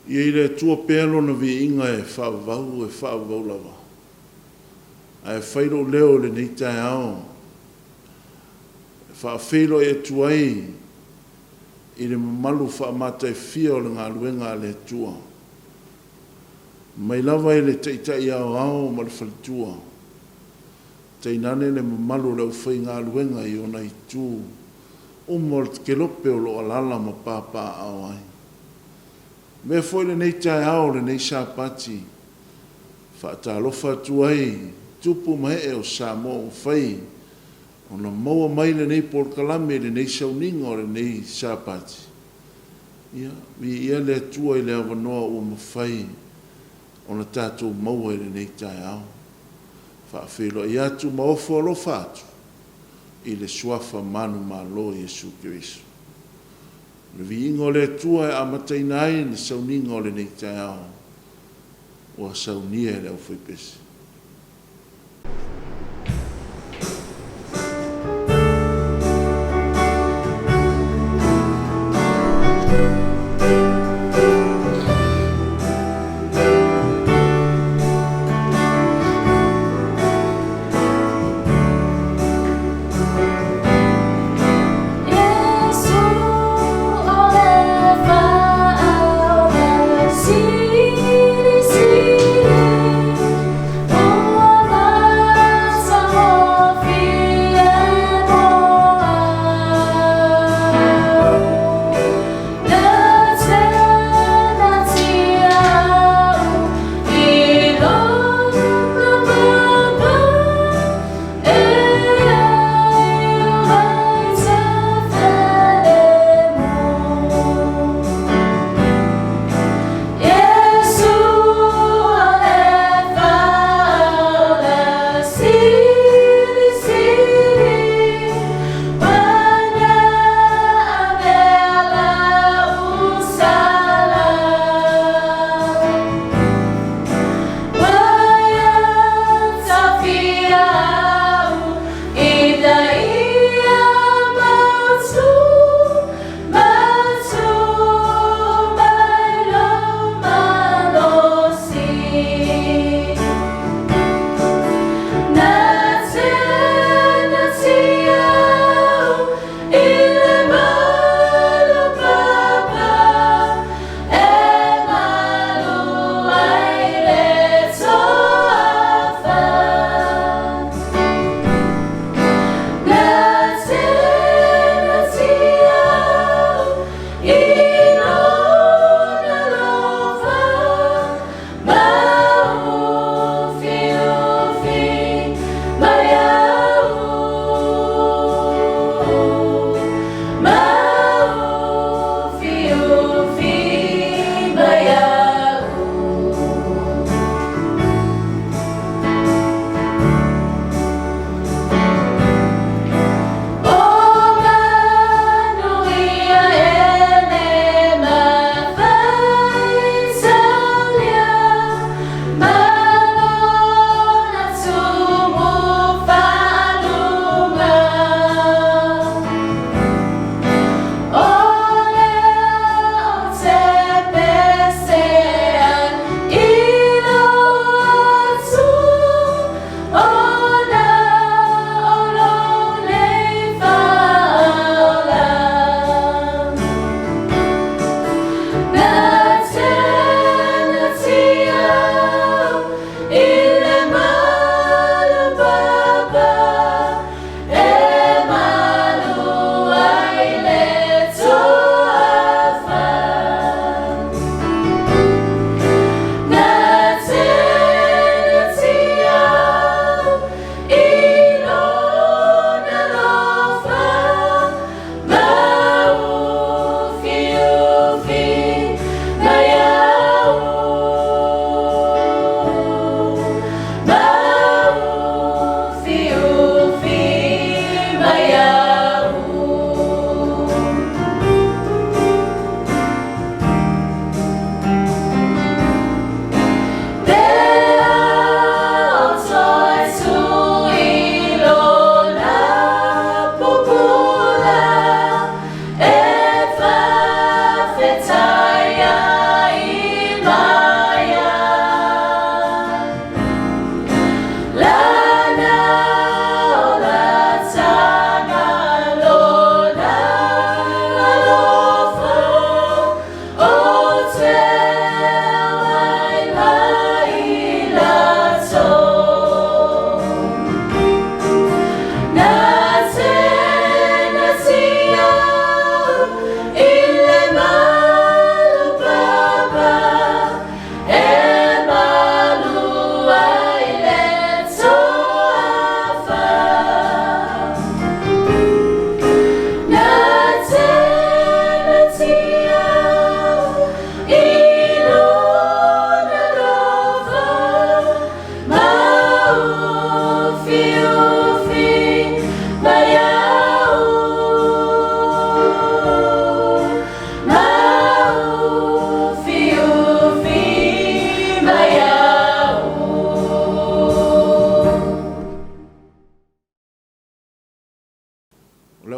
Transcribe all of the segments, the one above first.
Ia i le Atua pea Lona viiga e faavavau e faavavau lava. Ae fai lou leo i lenei taeao e faafeiloai atu ai i le mamalu faamataifia o le galuega a le Atua, mai lava i le Taitai Aoao ma le faletua, tainane le mamalu o le aufaigaluega i ona itu uma o le kelope o lo o alaala ma papaaao ai. Avea foi lenei taeao o lenei Sapati e faatalofa atu ai i tupu ma ee o Samoa ua mafai ona maua mai lenei polokalame i lenei sauniga o lenei Sapati. Ia, viia le Atua i le avanoa ua mafai ona tatou maua i lenei taeao. E faafeiloai atu ma ofo alofa atu i le suafa manumalo o Iesu Keriso. O le viiga o le Atua e amataina ai le sauniga o lenei taeao ua saunia e le aufaipese.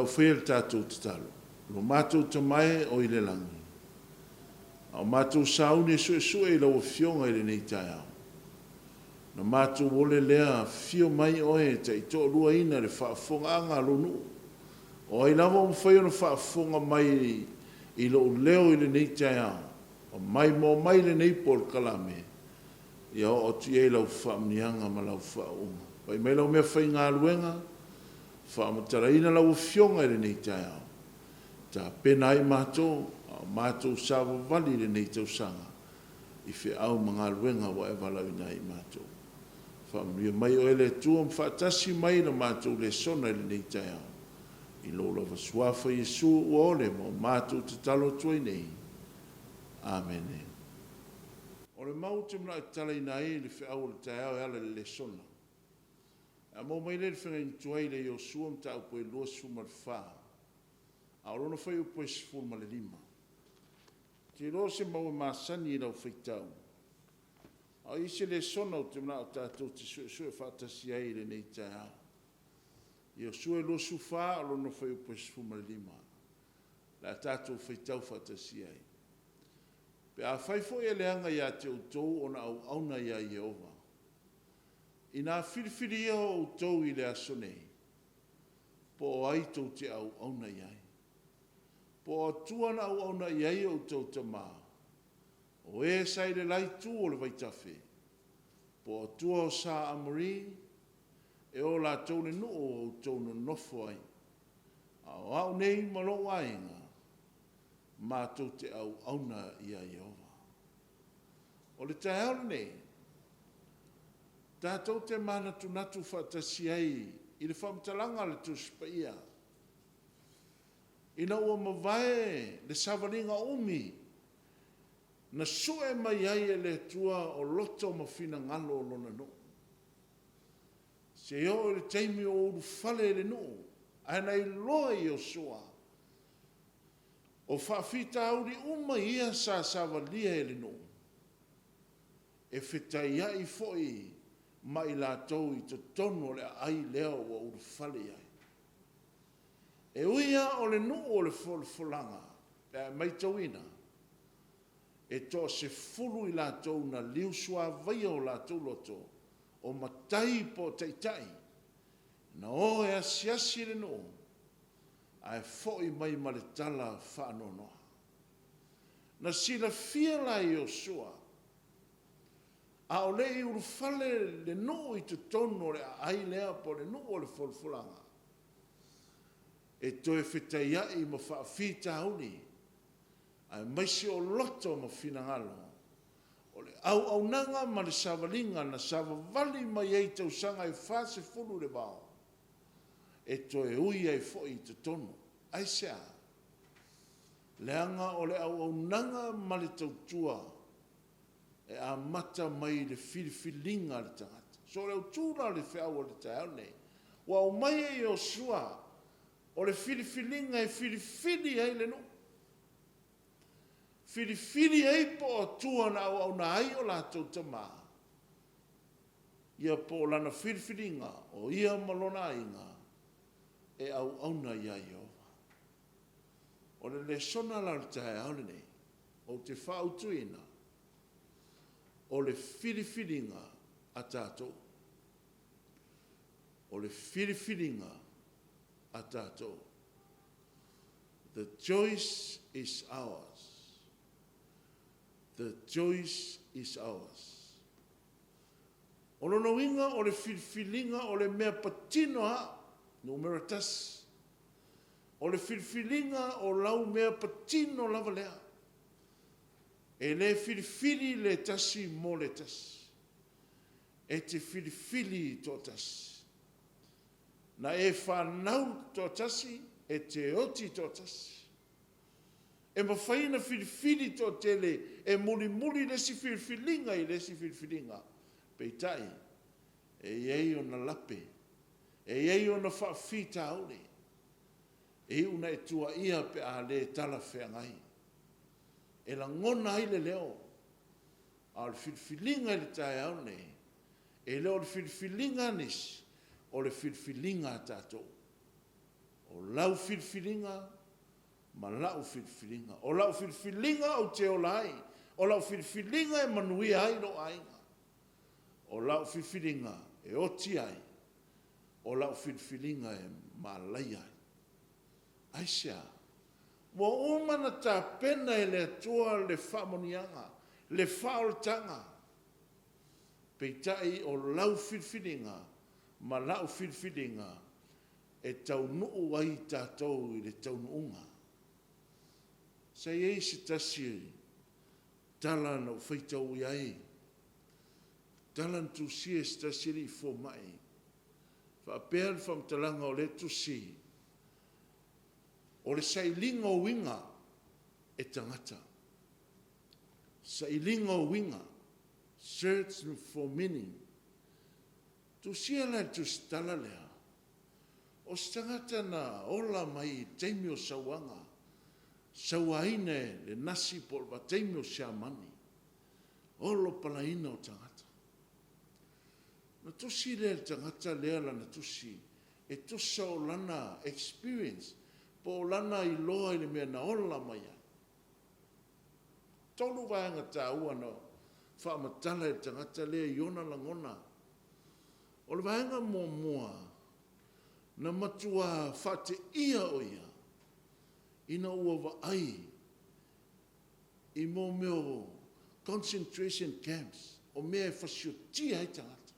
Tau faia le tatou tatalo. Lo matou Tama e o i le lagi, a o matou sauni e suesue i lau Afioga i lenei taeao. Na matou ole lea, afio mai oe e taitoaluaina le faafofogaaga a lou nuu. O ai lava ua mafai ona faafofoga mai i lou leo i lenei taeao, ma maimoa mai lenei polokalame, ia oo atu i ai lau faamanuiaga ma lau faauuga. Pai mai lau meafaigaluega, faamatalaina lau Afioga i lenei taeao, tapena ai matou, a o matou savavali i lenei tausaga i feau ma galuega ua e valaauina ai i matou. Faamanuia mai oe le Atua ma faatasi mai la matou lesona i lenei taeao. I lou lava Suafa Iesu ua ole ma o matou tatalo atu ai nei. Amene. O le mau ou te manao e tatalaina ai le feau o le taeao e ala i le lesona. E a maua mai lea i le feagaiga tuai i le Iosua mataupu e 24, a o lona fuaiupu e 15. Ou te iloa o se mau e masani i lau faitau, a o i ai se lesona ou te manao tatou te suesue faatasi ai i lenei taeao. Iosua 24 o lona fuaiupu e 15, o le a tatou faitau faatasi ai. Pe afai foi e leaga ia te outou ona auauna ia Ieova, ina filifili ia o outou i le aso nei, po o ai tou te auauna i ai, po o Atua na auauna i ai o outou tama, o e sa i le la itu o le vaitafe, po o Atua o sa Amori, e o latou le nuu o outou nonofo ai. A o au nei ma lou aiga, matou te auauna ia Ieova. O le taeao lenei, tatou te manatunatu faatasi ai i le faamatalaga a le Tusi Paia, ina ua mavae le savaliga umi na sue mai ai e le Atua o loto ma finagalo o Lona nuu, seia oo i le taimi ua ulufale ai le nuu, ae na iloa e Iosua, o faafitauli uma ia sa savalia e le nuu, e fetaiai foi ma i latou i totonu o le aai lea ua ulufale i ai. E ui lava o le nuu o le folafolaga, pe a e matauina, e toasefulu i latou na liusuavaia o latou loto, o matai po o taitai, na o e asiasi le nuu, ae foi mai ma le tala faanoanoa. Na silafia la e Iosua, a o le i ulufale le nuu i totonu o le aai lea po o le nuu o le folafolaga, e toe fetaiai ma faafitauli, aemaise o loto ma finagalo, o le auaunaga ma le savaliga na savavali mai ai i tausaga e 40 i le vao, e toe ui ai foi i totonu. Aisea? Leaga o le auaunaga ma le tautua e amata mai i le filifiliga a le tagata. So, o le autu la o le feau o le taeao lenei, ua aumai e Iosua o le filifiliga e filifili ai le nuu, filifili ai po o Atua na auauna ai o latou tama, ia po o lana filifiliga o ia ma lona aiga e auauna ia Ieova. O le lesona la o le taeao lenei, ou te fautuaina, o le filifiliga a tatou. O le filifiliga a tatou. The choice is ours. The choice is ours. O lona uiga o le filifiliga o le mea patino lava, numera tasi. O le filifiliga o lau mea patino lava lea. E le filifili le tasi mo le tasi. E te filifili toatasi. Na e fanau toatasi, e te oti toatasi. E mafai ona filifili toatele e mulimuli le isi filifiliga i le isi filifiliga, peitai, e i ai ona lape, e i ai ona faafitauli, e iu ina e tuuaia pe a le talafeagai. E lagona ai le leo, a o le filifiliga i le taeao lenei, e le o le filifiliga a nisi, o le filifiliga a tatou. O lau filifiliga ma la'u filifiliga. O la'u filifiliga ou te ola ai. O la'u filifiliga e manuia ai lou aiga. O la'u filifiliga e oti ai. O la'u filifiliga e malaia ai. Aisea? Ua uma ona tapena e le Atua le faamanuiaga, le faaolataga, peitai o lau filifiliga ma la'u filifiliga e taunuu ai tatou i le taunuuga. Sa i ai se tasi tala na ou faitau i ai, tala na tusia e se tasi alii fomai, e faapea le faamatalaga o lea tusi, o le sailiga o uiga e tagata, sailiga o uiga, search for meaning. Tusia la e le tusitala lea, o se tagata na ola mai i le taimi o sauaga, sauaina e le Nasi po o le vaitaimi o Siamani, olopalaina o tagata. Ona tusi lea e le tagata lea lana tusi e tusa o lana experience po o lana iloa i le mea na ola mai ai. 3 vaega taua na faamatala e le tagata lea i ona lagona. O le vaega muamua, na matua faateia o ia ina ua vaai i mea o concentration camps, o mea e fasiotia ai tagata.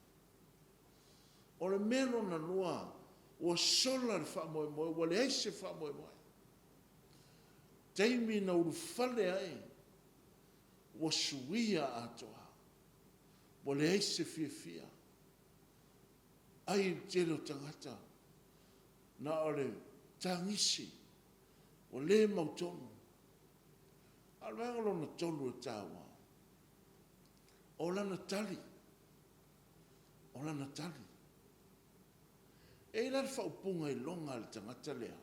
O le mea lona lua, ua sola le faamoemoe, ua leai se faamoemoe. Taimi na ulufale ai, ua suia atoa, ua leai se fiafia. Ai le tele o tagata na o le tagisi, ua le mautonu. A o le vaega lona 3 e taua, o lana tali, o lana tali. E i ai la le faaupuga iloga a le tagata lea,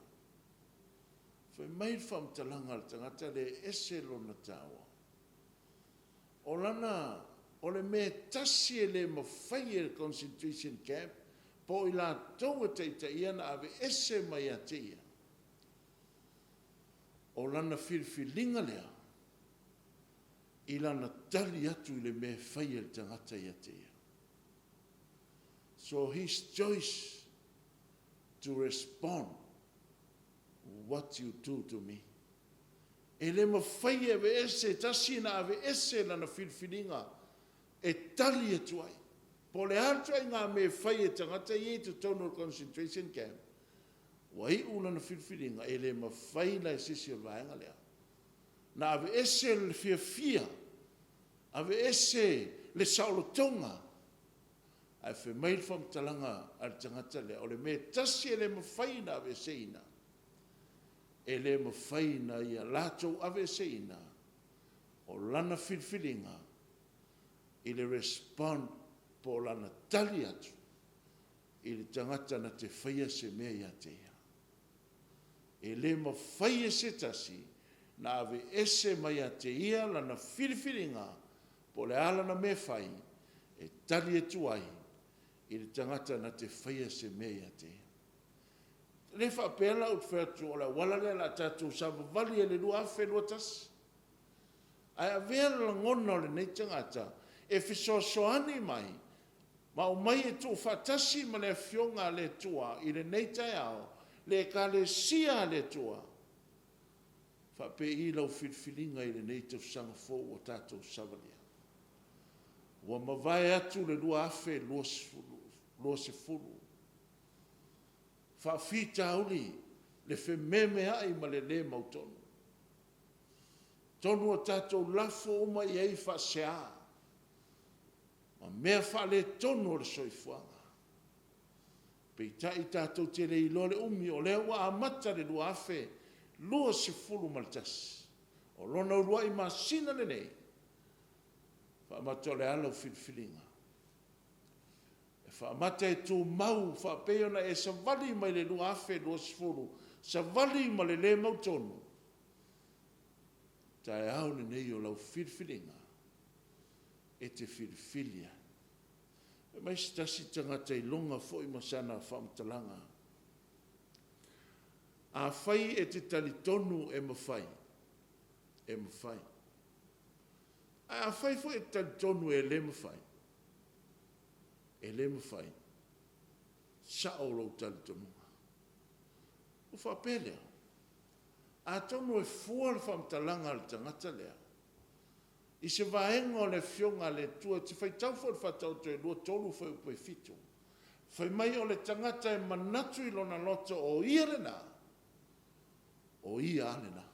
fai mai le faamatalaga a le tagata lea e ese lona taua. O lana, o le mea e tasi e le mafai e le concentration camp po o i latou e taitaia ona aveese mai ia te ia, o lana filifiliga lea i lana tali atu i le mea e fai e le tagata ia te ia. So his choice to respond what you do to me. E le mafai e aveese, tasi ona aveese lana filifiliga e tali atu ai. Po o le a le ituaiga mea e fai e tagata ia i totonu o le concentration camp, ua iu lana filifiliga, e le mafai la e se isi o le vaega lea ona aveese le fiafia, aveese le saolotoga. Ae fai mai le faamatalaga a le tagata lea, o le mea e tasi e le mafai ona aveeseina, e le mafai ona ia latou aveeseina, o lana filifiliga i le respond po o lana tali atu i le tagata na te faia se mea ia te ia. E le mafai e se tasi ona aveese mai ia te ia lana filifiliga po o le a lana mea e fai e tali atu ai i le tagata na te faia se mea ia te ia. E le faapea la ou te fai atu o le auala lea o le a tatou savavali ai i le 2021. Ae avea le lagona o lenei tagata e fesoasoani mai ma aumai e tuufaatasi ma le Afioga a le Atua i lenei taeao le Ekalesia a le Atua. E faapei lau filifiliga i lenei tausaga fou ua tatou savalia? Ua mavae atu le 2020, faafitauli le fememeai ma le le mautonu. Atonu ua tatou lafo uma i ai faasea ma mea faaletonu o le soifuaga. Peitai tatou te le iloa le umi, o lea ua amata le 2021, o lona uluai masina lenei. Faamata o le a lau filifiliga? E faamata e tumau faapei ona e savali mai le 2020, savali ma le le mautonu? O le taeao lenei o lau filifiliga e te filifili ai. Fai mai se tasi tagata iloga foi ma sana faamatalaga. Afai e te talitonu e mafai, e mafai. Ae afai foi e te talitonu e le mafai, e le mafai, sao lou talitonuga. Ua faapea lea, atonu e fua le faamatalaga a le tagata lea i se vaega o le Afioga a le Atua. E te faitau foi i le Faataoto e 2, 3 fuaiupu e 7, fai mai o le tagata e manatu i lona loto o ia lena, o ia lava lena.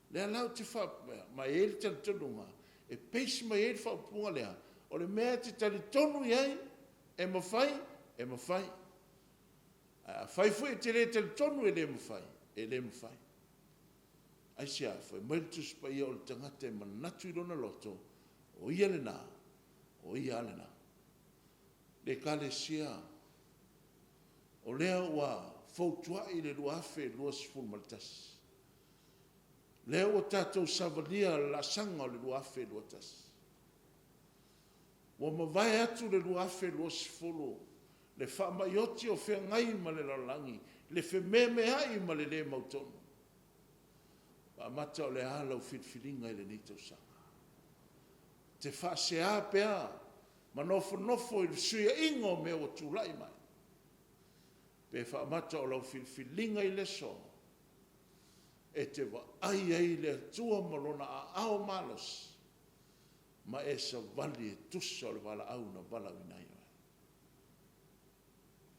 O lea la ou te faapea, ma e i ai le talitonuga, e base mai ai le faaupuga lea, o le mea e te talitonu i ai e mafai, e mafai. Ae afai foi e te le talitonu e le mafai, e le mafai. Aisea? Fai mai le Tusi Paia, o le tagata e manatu i lona loto, o ia lena, o ia lava lena. Le Ekalesia, o lea ua fotuai le 2021, lea ua tatou savalia le laasaga o le 2021. Ua mavae atu le 2020, le faamai oti o feagai ma le lalolagi, le fememeai ma le le mautonu. Faamata o le a lau filifiliga i lenei tausaga? E te faasea pea ma nofonofo i le fesuiaiga o mea ua tulai mai? Pe faamata o lau filifiliga i le aso, e te vaai ai i le Atua ma Lona aao malosi ma e savali e tusa o le valaau na valaauina ai oe?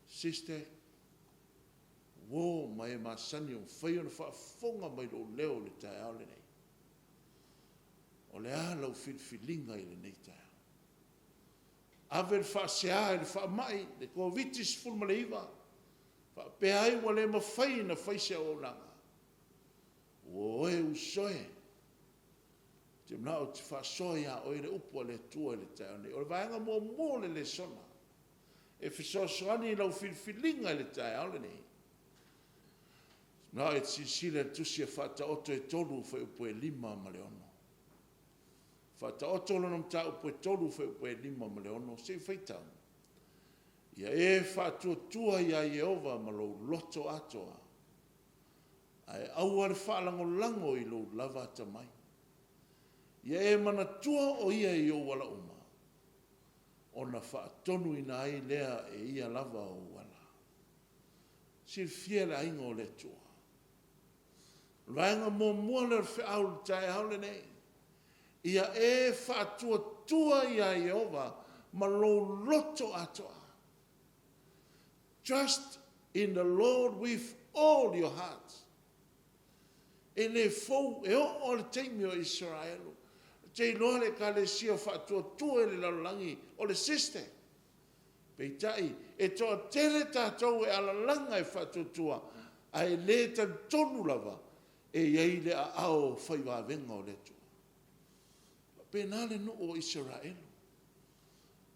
Sister, uo ma e masani ua mafai ona faafofoga mai i lou leo i le taeao lenei, o le a lau filifiliga i lenei taeao? Ave le faasea i le faamai, le Koviti-19, faapea ai ua le mafai ona fai se auaunaga? Ua o e uso e, ou te manao ou te faasoa ia oe le upu a le Atua i le taeao nei. O le vaega muamua o le lesona e fesoasoani i lau filifiliga i le taeao lenei, na o e silasila i le tusi a Faataoto e 3 fuaiupu e 5 ma le 6. Faataoto lona Mataupu e 3 fuaiupu e 5 ma le 6, se i faitau. Ia e faatuatua ia Ieova ma lou loto atoa, ae aua le faalagolago i lou lava atamai. Ia e manatua o Ia i ou ala uma, ona faatonuina ai lea e Ia lava ou ala. Silafia e le aiga o le Atua, o le vaega muamua lea o le feau i le taeao lenei, ia e faatuatua ia Ieova ma lou loto atoa. Trust in the Lord with all your heart. E le fou, e oo lava i le taimi o Isaraelu. Ou te iloa le ekalesia o faatuatua i le lalolagi o le system. Peitai, e toatele tatou e alalaga e faatuatua, ae le talitonu lava e i ai le aao fai vavega o le Atua. E faapena le nuu o Isaraelu,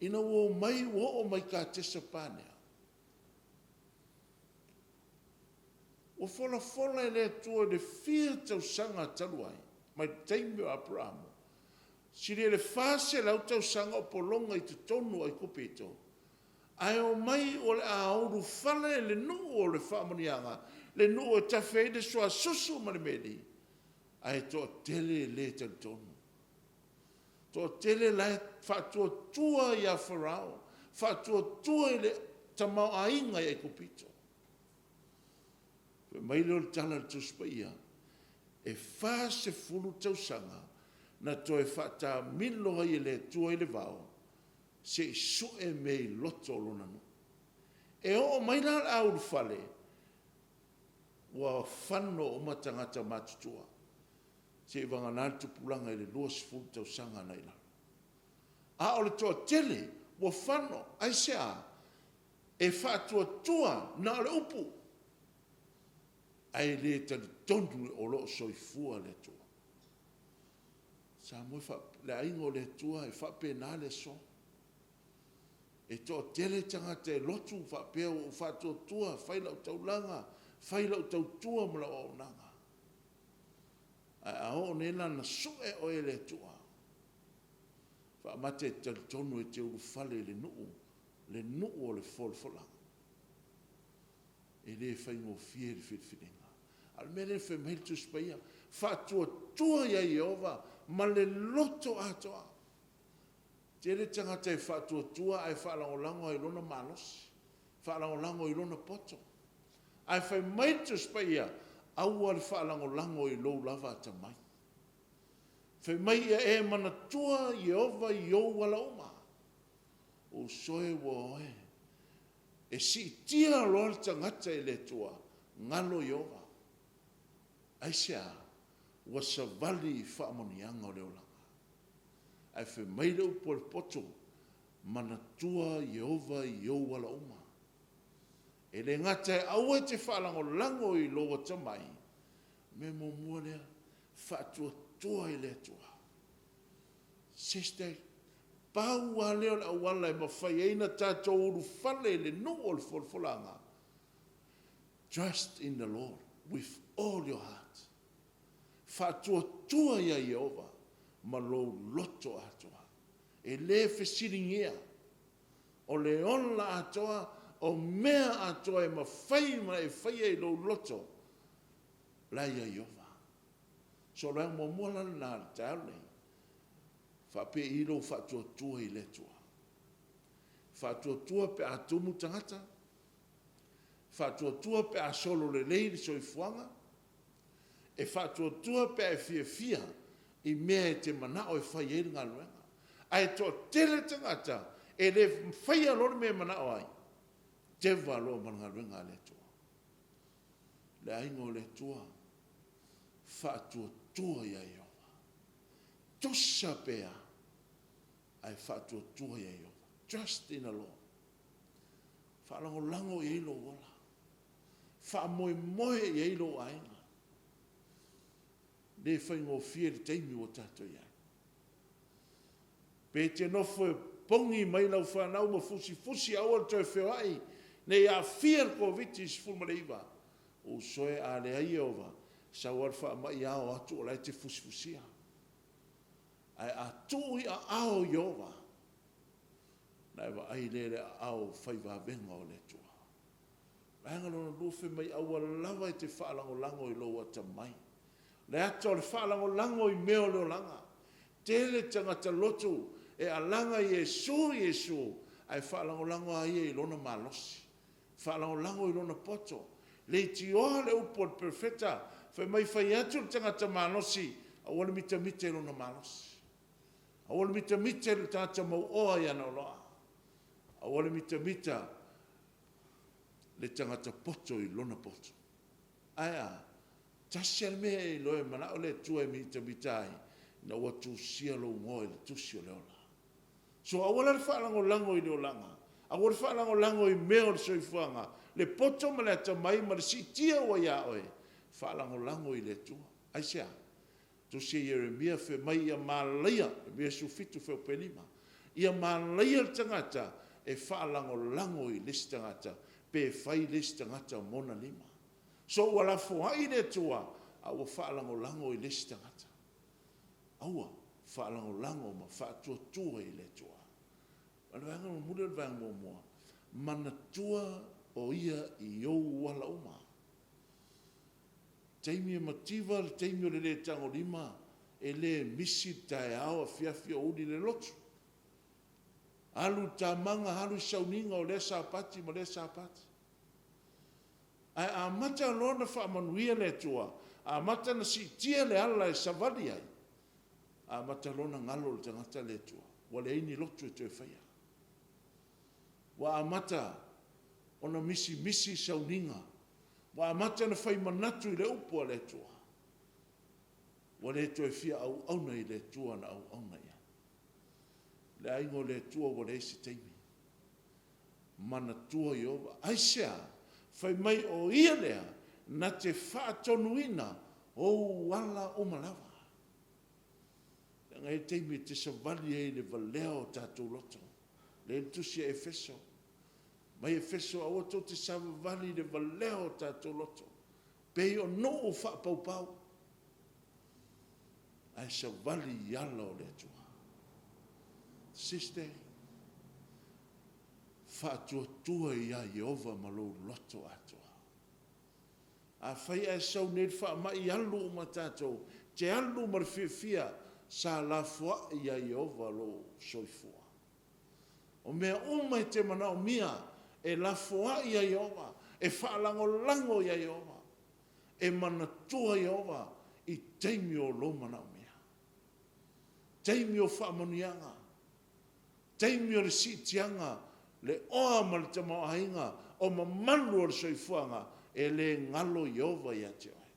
ina ua omai ua oo mai i Katesa-Panea, ua folafola e le Atua i le fia tausaga talu ai, mai le taimi o Aperamo, silia i le 400 tausaga o pologa i totonu o Aikupito, ae omai o le a ulufale le nuu o le faamanuiaga, le nuu e tafe ai le suasusu ma le meli, ae toatele e le talitonu. Toatele la e faatuatua ia Farao, faatuatua i le tamaoaiga i Aikupito. Fai mai lea o le tala a le Tusi Paia, e 40 tausaga na toe faatamilo ai e le Atua i le vao se i sue mea i loto o Lona nuu. E oo mai la o le a ulufale, ua fano uma tagata matutua, seivagana le tupulaga i le 20 tausaga agai i lalo. A o le toatele ua fano. Aisea? E faatuatua na o le upu, ae le talitonu o lo o soifua le Atua. Samoa, le aiga o le Atua, e faapena le aso. E toatele tagata e lotu faapea ua ou faatuatua e fai lau taulaga, fai lau tautua ma lau auaunaga. Ae a oo nei la ina sue oe e le Atua, faamata e te talitonu e te ulufale i le nuu, le nuu o le folafolaga? E le faigofie le filifiliga. A o le mea lea na fai mai ai le Tusi Paia, Faatuatua ia Ieova ma le loto atoa. E tele tagata e faatuatua ae faalagolago lava i lona malosi, faalagolago i lona poto. Ae fai mai le Tusi Paia, aua le faalagolago i lou lava atamai. Fai mai ia e manatua Ieova i ou ala uma, ou soe ua oe. E siitia loa le tagata i le Atua, galo Ieova. Aisea? Ua savali i faamanuiaga o le olaga. Ae fai mai le upu a le poto, manatua Ieova i ou ala uma. E le gata e aua e te faalagolago i lou atamai, o le mea muamua lea, faatuatua i le Atua. Sister, pau lava lea o le auala e mafai ai ona tatou ulufale i le nuu o le folafolaga, trust in the Lord with all your heart. Faatuatua ia Ieova ma lou loto atoa. E le fesiligia, o le ola atoa, o mea atoa e mafai ona e faia i lou loto, o la e ia Ieova. So o le vaega muamua la lena i le taeao lenei, faapei lou faatuatua i le Atua? Faatuatua pe a tumu tagata, faatuatua pe a sololelei le soifuaga, e faatuatua pe a e fiafia i mea e te manao e fai ai le galuega. Ae toatele tagata e le faia loa le mea e manao ai, teva loa ma le galuega a le Atua. Le aiga o le Atua, faatuatua ia Ieova, tusa pe a, ae faatuatua ia Ieova. Trust in the Lord. Faalagolago i ai lou ola, faamoemoe i ai lou aiga. E le faigofie le taimi ua tatou i ai. Pe e te nofo e pogi mai lau fanau ma fusifusi aua le toe feoai ne i aafia i le Koviti-19, ou soe a leai Ieova, sau lava le faamai ao atu o la e te fusifusia. Ae a tuu i aao o Ieova, ona e vaai lea i le aao fai vavega o le Atua. O le vaega lona lua, fai mai aua lava e te faalagolago i lou atamai. O le ata o le faalagolago i mea o le olaga. Tele tagata lotu e alaga Iesu, Iesu, ae faalagolago lava ia i lona malosi, faalagolago i lona poto, leitioa le upu a le Perofeta fai mai, fai atu le tagata malosi, aua le mitamita i lona malosi, aua le mitamita i le tagata mauoa i ana oloa, aua le mitamita le tagata poto i lona poto. Ae a? Tasi lava le mea e iloa e manao le Atua e mitamita ai, ina ua tusia lou igoa i le tusi o le ola. So aua la le faalagolago i le olaga, aua le faalagolago i mea o le soifuaga, le poto ma le atamai ma le siitia ua ia oe, faalagolago i le Atua. Aisea? Tusi ia Ieremia fai mai ia malaia, Ieremia 17 fuaiupu 5, ia malaia le tagata e faalagolago i le isi tagata pe fai le isi tagata ma ona lima. So ua lafoai le Atua a ua faalagolago i le isi tagata. Aua, faalagolago ma faatuatua i le Atua. O le vaega mulimuli o le vaega muamua, manatua o Ia i ou ala uma. Taimi e mativa le taimi o le le tagolima, e le misi le taeao, afiafi o uli le lotu. Alu i le tamaga, alu i sauniga o lea Sapati ma lea Sapati. Ae amata loa ona faamanuia le Atua, amata ona siitia le ala e savali ai, amata loa ona galo i le tagata le Atua, ua leai ni lotu e toe faia. Ua amata ona misimisi sauniga, ua amata ona fai manatu i le upu a le Atua, ua le toe fia auauna i le Atua na auauna i ai. Le aiga o le Atua ua leai se taimi, manatua Ieova. Aisea? Fai mai o Ia lea na te faatonuina ou ala uma lava. Leaga e i ai le taimi e te savali ai i le valea o tatou loto. Lea e i ai le tusi a Efeso, mai Efeso aua tou te savavali i le valea o tatou loto pei o nuu faapaupau, ae savali i ala o le Atua. Sister, faatuatua ia Ieova ma lou loto atoa. Afai ae sau nei le faamai alu uma tatou te alu ma le fiafia sa lafoai ia Ieova lou soifua. O mea uma e te manaomia e lafoai ia Ieova, e faalagolago ia Ieova, e manatua Ieova i taimi o lou manaomia, taimi o faamanuiaga, taimi o le siitiaga, le oa ma le tamaoaiga, o mamalu o le soifuaga, e le galo Ieova ia te oe.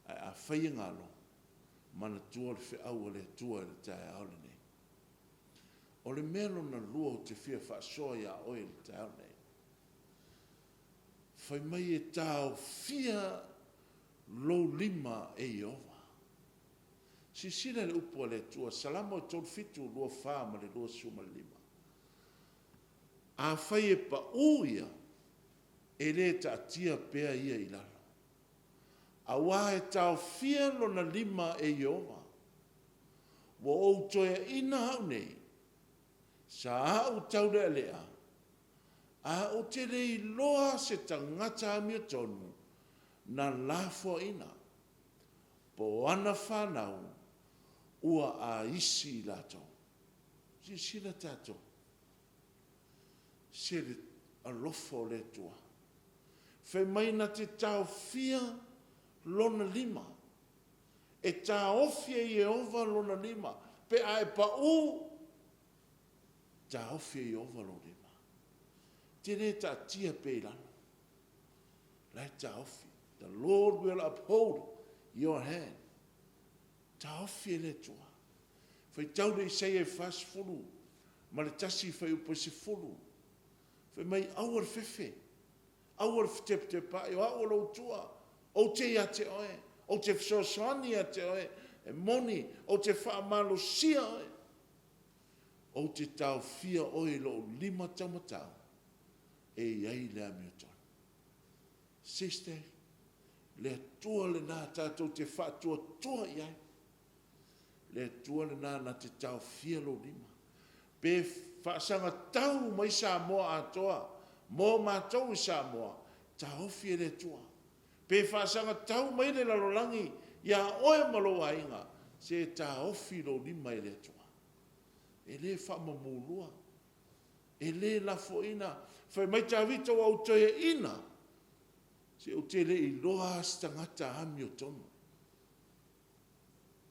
Ae afai e galo, manatua le feau a le Atua i le taeao lenei. O le mea lona lua ou te fia faasoa ia oe i le taeao lenei, fai mai e taofia lou lima e Ieova. Silasila i le upu a le Atua, Salamo e 37, 24 ma le 25. Afai e pau ia, e le taatia pea ia i lalo, aua e taofia lona lima e Ieova. Ua ou toeaina au nei, sa au taulealea, a ou te le iloa se tagata amiotonu na lafoaina, po o ana fanau ua aisi i latou. Silasila tatou, se le alofa o le Atua, fai mai na te taofia Lona lima, e taofi e Ieova Lona lima pe a e pau, taofi e Ieova lou lima. E te le taatia pea i lalo, o la e taofi. The Lord will uphold your hand. Taofi e le Atua. Faitau le Isaia e 41 fuaiupu e 10. Fai mai, aua le fefe, aua le fetepatepaai, o au o lou Atua, ou te ia te oe, ou te fesoasoani ia te oe, e moni, ou te faamalosia oe, ou te taofia oe i lou lima taumatau e i ai le amiotonu. Sister, le Atua lena tatou te faatuatua i ai. Le Atua lena na te taofia lou lima. Pe faasaga tau mai Samoa atoa mo matou i Samoa, taofi e le Atua. Pe faasaga tau mai le lalolagi ia oe ma lou aiga, se taofi lou lima e le Atua. E le faamamulua, e le lafoina. Fai mai Tavita, ua ou toeaina, se ou te le iloa lava se tagata amiotonu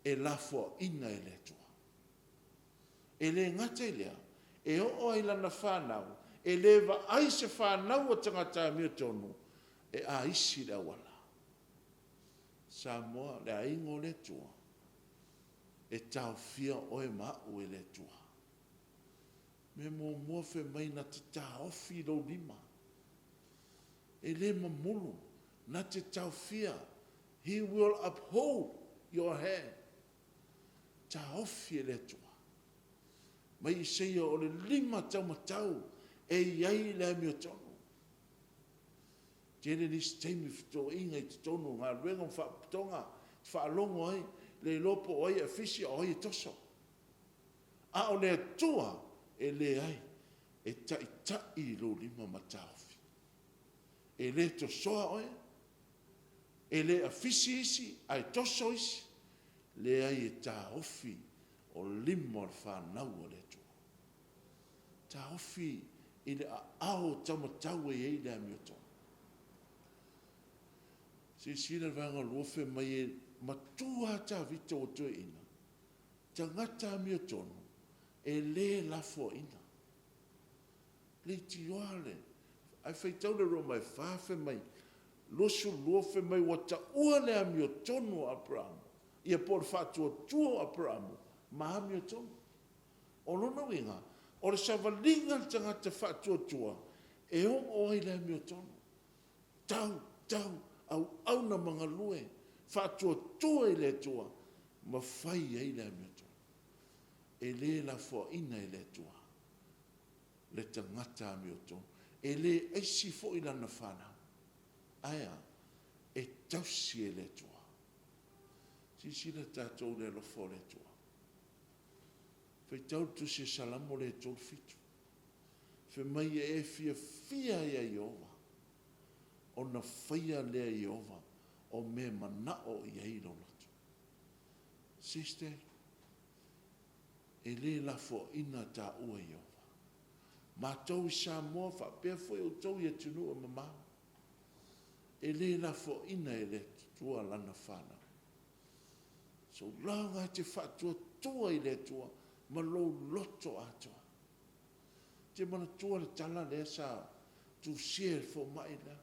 e lafoaina e le Atua. E le gata i lea, e oo lava i lana fanau, e le vaai se fanau a tagata amiotonu e aisi le auala. Samoa, le aiga o le Atua, e taofia oe ma au e le Atua. Mea muamua fai mai na te taofi lou lima. E le mamulu, na te taofia. He will uphold your hand. Taofi e le Atua. Mai Isaia o le lima taumatau e i ai le amiotonu. Tele nisi taimi fetoaiga i totonu o galuega ma faalapotopotoga e te faalogo ai, le iloa po o ai e afisi a o ai e toso. A o le Atua, e leai, e taitai i lou lima ma taofi. E le tosoa oe, e le afisi isi ae toso isi. Leai, e taofi o lima o le fanau a le Atua. Taofi i le aao taumatau e i ai le amiotonu. Silasila i le vaega 2 fai mai e matua lava Tavita ua toeaina, tagata amiotonu, e le lafoaina. Leitioa le, ae faitau le Roma e 4 fai mai, 22 fai mai ua taua le amiotonu a Aperamo, ia po o le faatuatua o Aperamo ma amiotonu. O lona uiga, o le savaliga a le tagata faatuatua, e oo ai i le amiotonu. Tau, tau, auauna ma galue, faatuatua i le Atua ma fai ai le amiotonu. E le lafoaina e le Atua le tagata amiotonu. E le aisi foi lana fanau. Ae a? E tausi e le Atua. Silasila tatou i le alofa o le Atua. Faitau le tusi a Salamo lea e 37, fai mai e e fiafia ia Ieova. Ona faia lea e Ieova o mea e manao i ai lou loto. Sister, e le lafoaina taua e Ieova. Matou i Samoa faapea foi outou i atunuu e mamao, e le lafoaina e le Atua lana fanau. So long lava e te faatuatua i le Atua ma lou loto atoa. Ou te manatua le tala lea sa tusia e le fomai lea.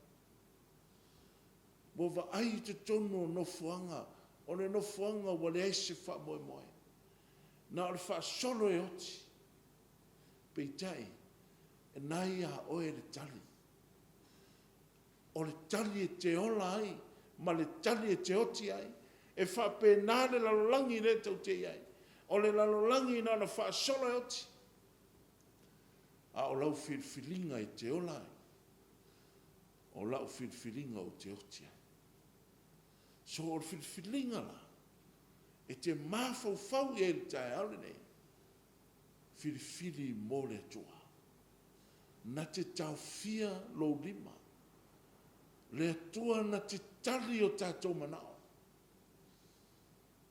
Ua vaai i totonu o nofoaga, o le nofoaga ua leai se faamoemoe, na o le faasolo e oti. Peitai, o lena e ia oe le tali. O le tali e te ola ai ma le tali e te oti ai. E faapena le lalolagi lea tou te i ai. O le lalolagi na ona faasolo e oti. A o lau filifiliga e te ola ai, o lau filifiliga ou te oti ai. So o le filifiliga la, e te mafaufau i ai i le taeao lenei, filifili mo le Atua. Na te taofia lou lima. Le Atua na te tali o tatou manao.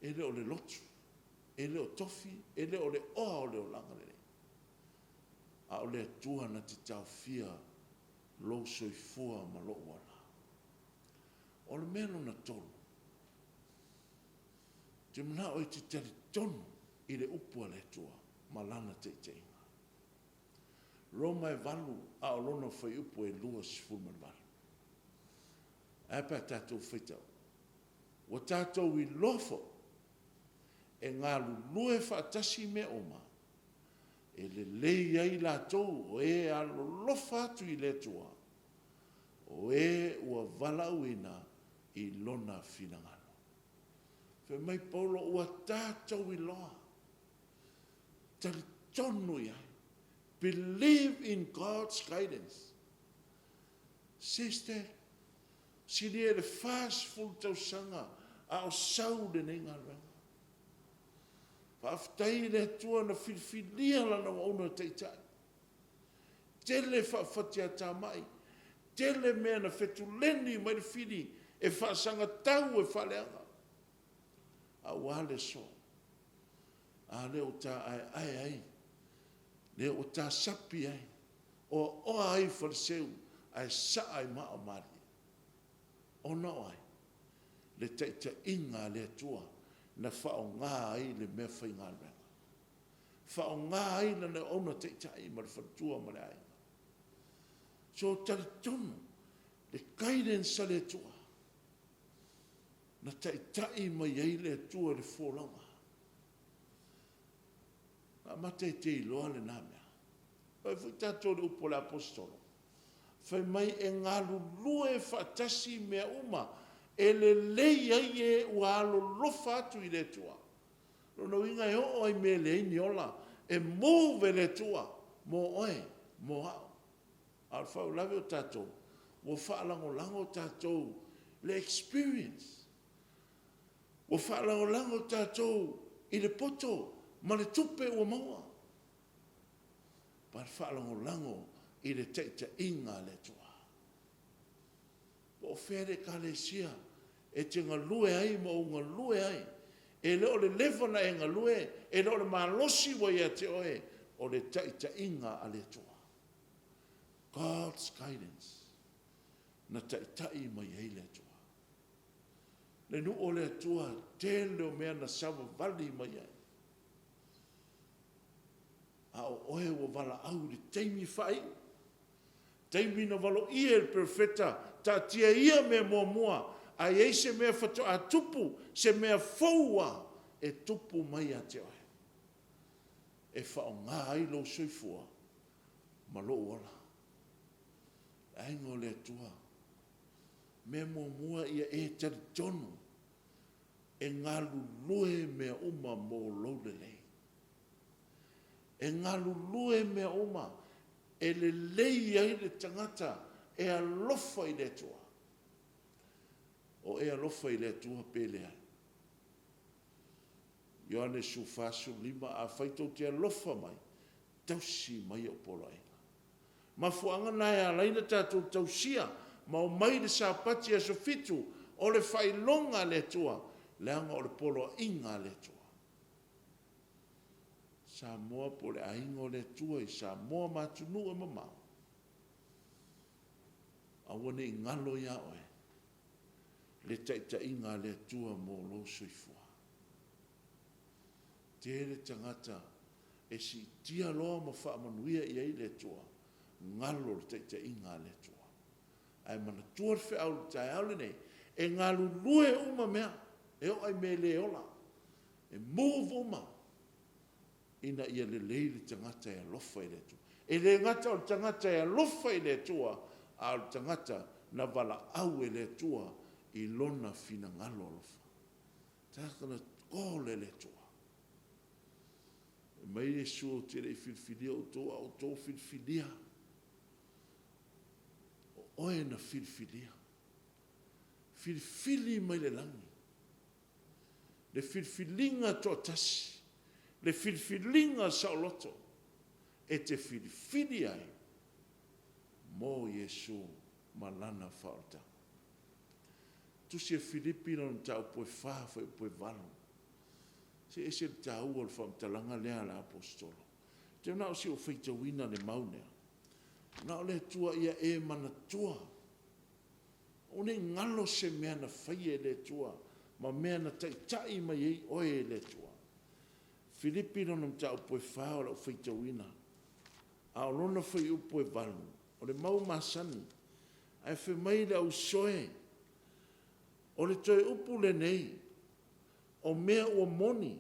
E le o le lotu, e le o tofi, e le o le oa o le olaga lenei, a o le Atua na te taofia lou soifua ma lou ola. O le mea lona tolu, ou te manao e te talitonu i le upu a le Atua ma Lana taitaiga. Roma e 8 a o lona fuaiupu e 28. Ae a pe a tatou faitau? Ua tatou iloa foi e galulue faatasi mea uma e lelei ai latou o e alolofa atu i le Atua, o e ua valaauina i Lona finagalo. Fai mai Paulo, ua tatou iloa, talitonu i ai, believe in God's guidance. Sister, silia i le 40 tausaga a o sau lenei galuega. Faafetai i le Atua na filifilia Lana auauna taitai. Tele faafatiatamai, tele mea na fetuleni mai le fili e faasagatau e faaleaga. A ua a le aso? A lea ua ta aeae ai, lea ua ta sapi ai, oaoa ai i faleseu ae saa i maa o malie. Ona o ai? Le taitaiga a le Atua na faaaoga ai le meafaigaluega, faaaoga ai Lana auauna taitai ma le faletua ma le aiga. So talitonu le guidance a le Atua, na taitai mai ai le Atua i le folauga. Na amata e te iloa lena mea. Vaai foi tatou i le upu a le Aposetolo, fai mai e galulue faatasi mea uma e lelei ai e ua alolofa atu i le Atua. O lona uiga e oo lava i mea e leai ni ola, e move e le Atua mo oe, mo au. A o le faalavelave o tatou, ua faalagolago tatou i le experience. Ua faalagolago tatou i le poto ma le tupe ua maua, ma le faalagolago i le taitaiga a le Atua. Po o fea le Ekalesia e te galue ai ma ou galue ai, e le o le leva ona e galue, e le o le malosi ua ia te oe, o le taitaiga a le Atua. God's guidance, na taitai mai ai le Atua. Le nuu o le Atua, tele o mea na savavali mai ai, a o oe ua valaau i le taimi faaiu, taimi na valoia e le Perofeta, taatia ia mea muamua, a i ai se mea faatoa tupu, se mea fou lava e tupu mai ia te oe, e faaaoga ai lou soifua ma lou ola. Le aiga o le Atua, mea muamua ia e talitonu e galulue mea uma mo lou lelei. E galulue mea uma e lelei ai le tagata e alofa i le Atua. O e alofa i le Atua pe leai? Ioane 14, 15, Afai tou te alofa mai, tausi mai au poloaiga. Mafuaaga na e ala ai ona tatou tausia ma omai le Sapati aso fitu, o le faailoga a le Atua, leaga o le poloaiga a le Atua. Samoa po o le aiga o le Atua i Samoa ma atunuu e mamao, aua ne i galo ia oe le taitaiga a le Atua mo lou soifua. Tele tagata e siitia loa ma faamanuia i ai le Atua, galo le taitaiga a le Atua. Ae manatua le feau i le taeao lenei, e galulue uma mea, e oo lava i mea e le ola, e move uma ina ia lelei le tagata e alofa i le Atua. E le gata o le tagata e alofa i le Atua, a o le tagata na valaau e le Atua i Lona finagalo alofa. Tagata na call e le Atua. Fai mai Iesu, ou te le i filifilia outou, a o outou na filifilia. O oe na filifilia. Filifili mai le lagi. Le filifiliga toatasi, le filifiliga saoloto e te filifili ai mo Iesu ma Lana faaolataga. Tusi a Filipi lona mataupu e 4 fuaiupu e 8. Se e ese le taua o le faamatalaga lea a le Aposetolo. Ou te manao se i ou faitauina le mau lea. Na o le Atua ia e manatua, aua ne i galo se mea na faia e le Atua ma mea na taitai mai ai oe e le Atua. Filipi lona mataupu e 4 o lau faitauina, a o lona fuaiupu e 8, o le mau masani. Ae fai mai le au uso e, o le toe upu lenei, o mea ua moni,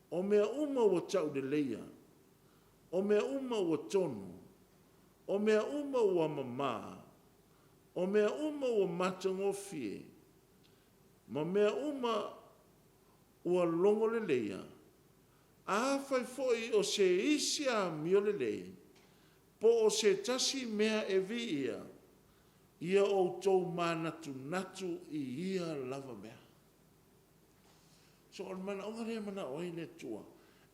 o mea uma ua tauleleia, o mea uma ua tonu, o mea uma ua mama, o mea uma ua matagofie, ma mea uma ua logoleleia, afai foi o se isi amio lelei, po o se tasi mea e viia, ia outou manatunatu i ia lava mea. So o le manaoga lea e manao ai le Atua,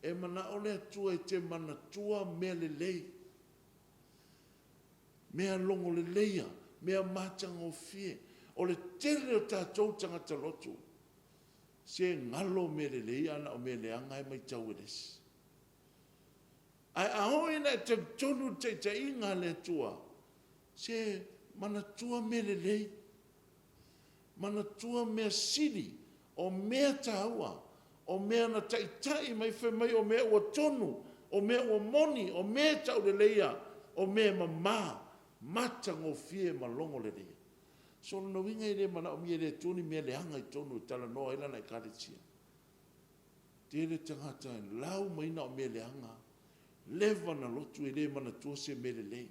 e manao le Atua e te manatua mea lelei, mea logoleleia, mea matagofie. O le tele o tatou tagata lotu, se galo mea lelei ae na o mea leaga lava e matau e le isi. Ae a oo ina e talitonu i le taitaiga a le Atua, se manatua mea lelei, manatua mea sili, o mea taua, o mea na taitai mai fai mai o mea ua tonu, o mea ua moni, o mea e tauleleia, o mea e mama, matagofie ma logoleleia. So o lona uiga e le manaomia e le Atua ni mea leaga i totonu e talanoa ai Lana Ekalesia. Tele tagata e lau mai na o mea leaga, leva ona lotu e le manatua se mea lelei,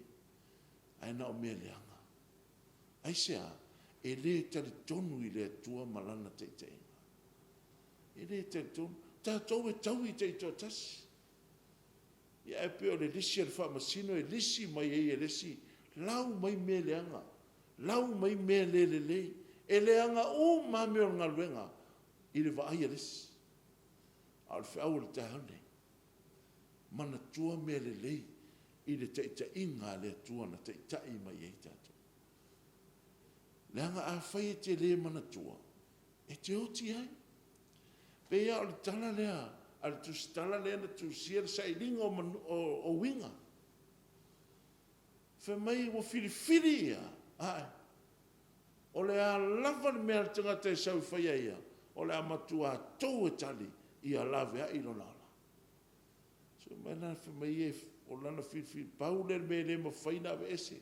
ae na o mea leaga. Aisea? E le talitonu i le Atua ma Lana taitaiga. E le talitonu. Tatou e taui taitoatasi. Ia ae pei o le lisi a le Faamasino e lisi mai ai e le isi, lau mai mea leaga, lau mai mea le lelei. E leaga uma lava mea o le galuega i le vaai a le isi. A o le feau o le taeao lenei, manatua mea lelei i le taitaiga a le Atua na taitai mai ai tatou. Leaga afai e te le manatua, e te oti ai. E pei lava o le tala lea a le Tusitala lea na tusia le Sailiga o Uiga. Fai mai ua filifili ia, ae, o le a lava le mea a le tagata e sau e fai e ia, o le a matua tou e tali ia laveai lona ola. Fai mai o lana filifiliga, pau lea o le mea e le mafai ona aveese,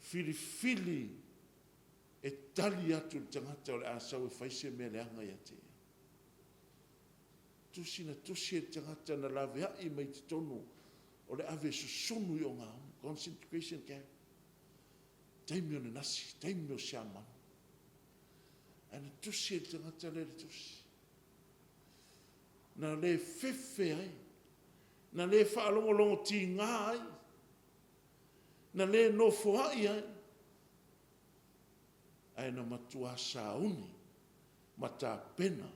filifili e tali atu i le tagata o le a sau e fai se mea leaga ia te ia. Tusi na tusi e le tagata na laveai mai i totonu o le ave e susunu i ogaoga, concentration camp, taimi o le Nasi, taimi o Siamani. Ae na tusi e le tagata lea le tusi. Na le fefe ai, na le faalogologo tiga ai, na le nofoai ai, ae na matua sauni ma tapena,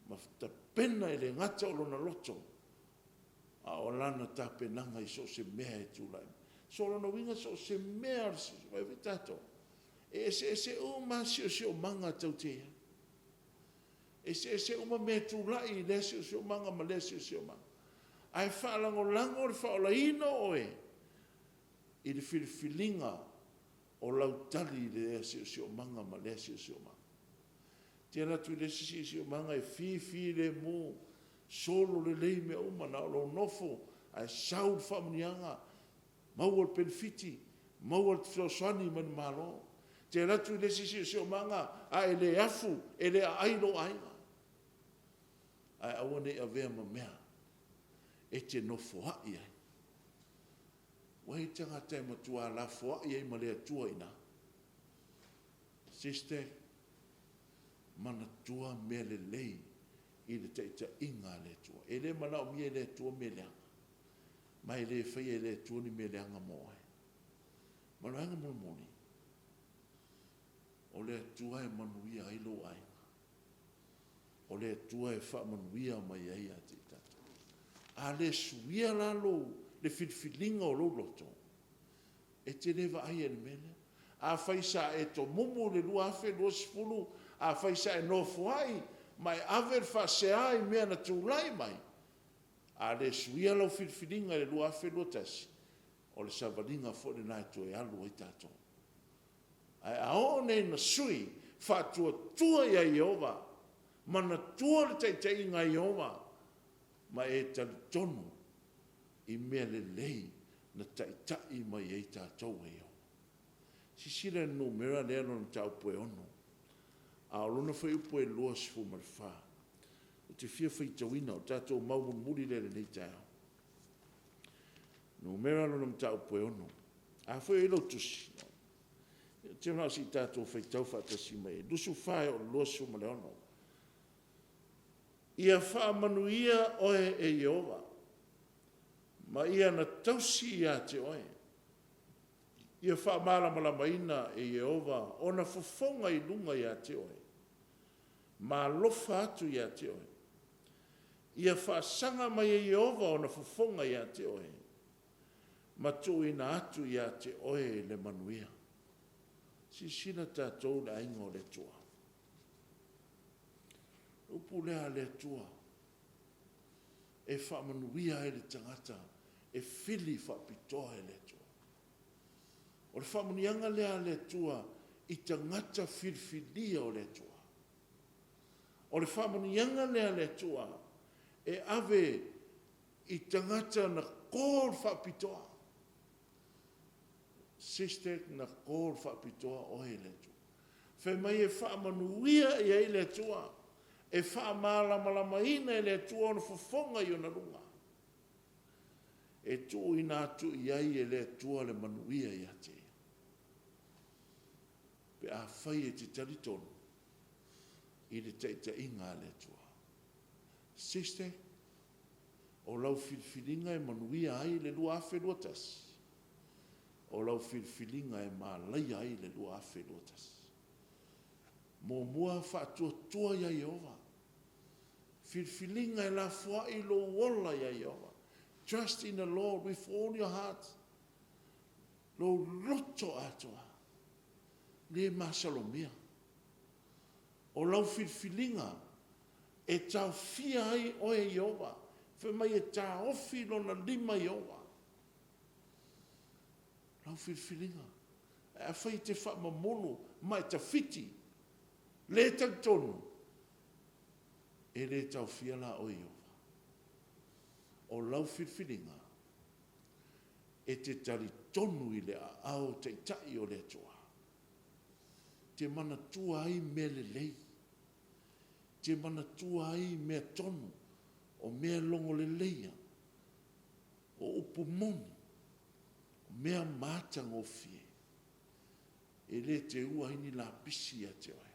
ma tapena e le gata o lona loto, a o lana tapenaga i so o se mea e tulai mai. So o lona uiga so o se mea o le vaai foi tatou, e eseese uma lava siosiomaga tatou te i ai. E eseese uma mea e tulai i lea siosiomaga ma lea siosiomaga, ae faalagolago le faaolaina o oe i le filifiliga o lau tali i lea siosiomaga ma lea siosiomaga. E te alu atu i le isi siosiomaga e fifilemu, solo lelei mea uma, na o lou nofo ae sau le faamanuiaga, maua le penefiti, maua le fesoasoani mai le Malo. E te alu atu i le isi siosiomaga, a e le afu, e le aai lou aiga. Ae aua ne i avea ma mea e te nofoai ai. Ua i ai tagata e matua lafoai ai ma le Atua i ina. Sister, manatua mea lelei i le taitaiga a le Atua. E le manaomia e le Atua mea leaga, ma e le faia e le Atua ni mea leaga mo oe. Ma le vaega mulimuli, o le Atua e manuia ai lou aiga. O le Atua e faamanuia mai ai ia te i tatou. A le suia la lou, le filifiliga o lou loto, e te le vaaia i le mea lea. Afai sa e tomumu i le 2020, afai sa e nofoai ma e ave le faasea i mea na tulai mai, a le suia lau filifiliga i le 2021, o le savaliga foi lena e toe alu ai tatou. Ae a oo nei ina sui, faatuatua ia Ieova, manatua le taitaiga a Ieova, ma e talitonu i mea lelei na taitai mai ai tatou e Ieova. Silasila i le numera lea lona mataupu e 6, a o lona fuaiupu e 24. Ou te fia faitauina, o le tatou mau mulimuli lea i lenei taeao. Numera lona mataupu e 6. A foi o i ai lau tusi, ou te manao se i tatou faitau faatasi mai ai, 24 e oo i le 26. Ia faamanuia oe e Ieova ma ia na tausi ia te oe. Ia faamalamalamaina e Ieova ona fofoga i luga ia te oe, ma alofa atu ia te oe. Ia faasaga mai e Ieova ona fofoga ia te oe, ma tuuina atu ia te oe le manuia. Silasila tatou le aiga o le Atua. O le upu lea a le Atua e faamanuia ai le tagata e fili faapitoa e le Atua. O le faamanuiaga lea a le Atua i tagata filifilia o le Atua. O le faamanuiaga lea a le Atua e ave i tagata na call faapitoa. Sister na call faapitoa oe e le Atua. Fai mai e faamanuia i ai le Atua, e faamalamalamaina e le Atua ona fofoga i ona luga, e tuuina atu i ai e le Atua le manuia ia te ia, pe afai e te talitonu i le taitaiga a le Atua. Sister, o lau filifiliga e manuia ai le 2021, o lau filifiliga e malaia ai le 2021. Muamua, faatuatua ia Ieova. Filifiliga e lafoai lou ola ia Ieova. Trust in the Lord with all your heart. Lou loto atoa. Le masalomia. O lau filifiliga e taofia ai oe e Ieova. Fai mai e taofi lona lima i Ieova. Lau filifiliga. Ae afai e te faamamulu ma e tafiti, le talitonu, e le taofia la oe e Ieova. O lau filifiliga, e te talitonu i le aao taitai o le Atua, e te manatua ai mea lelei, e te manatua ai mea tonu, o mea logoleleia, o upu moni, o mea matagofie, e le teua ai ni lapisi ia te oe.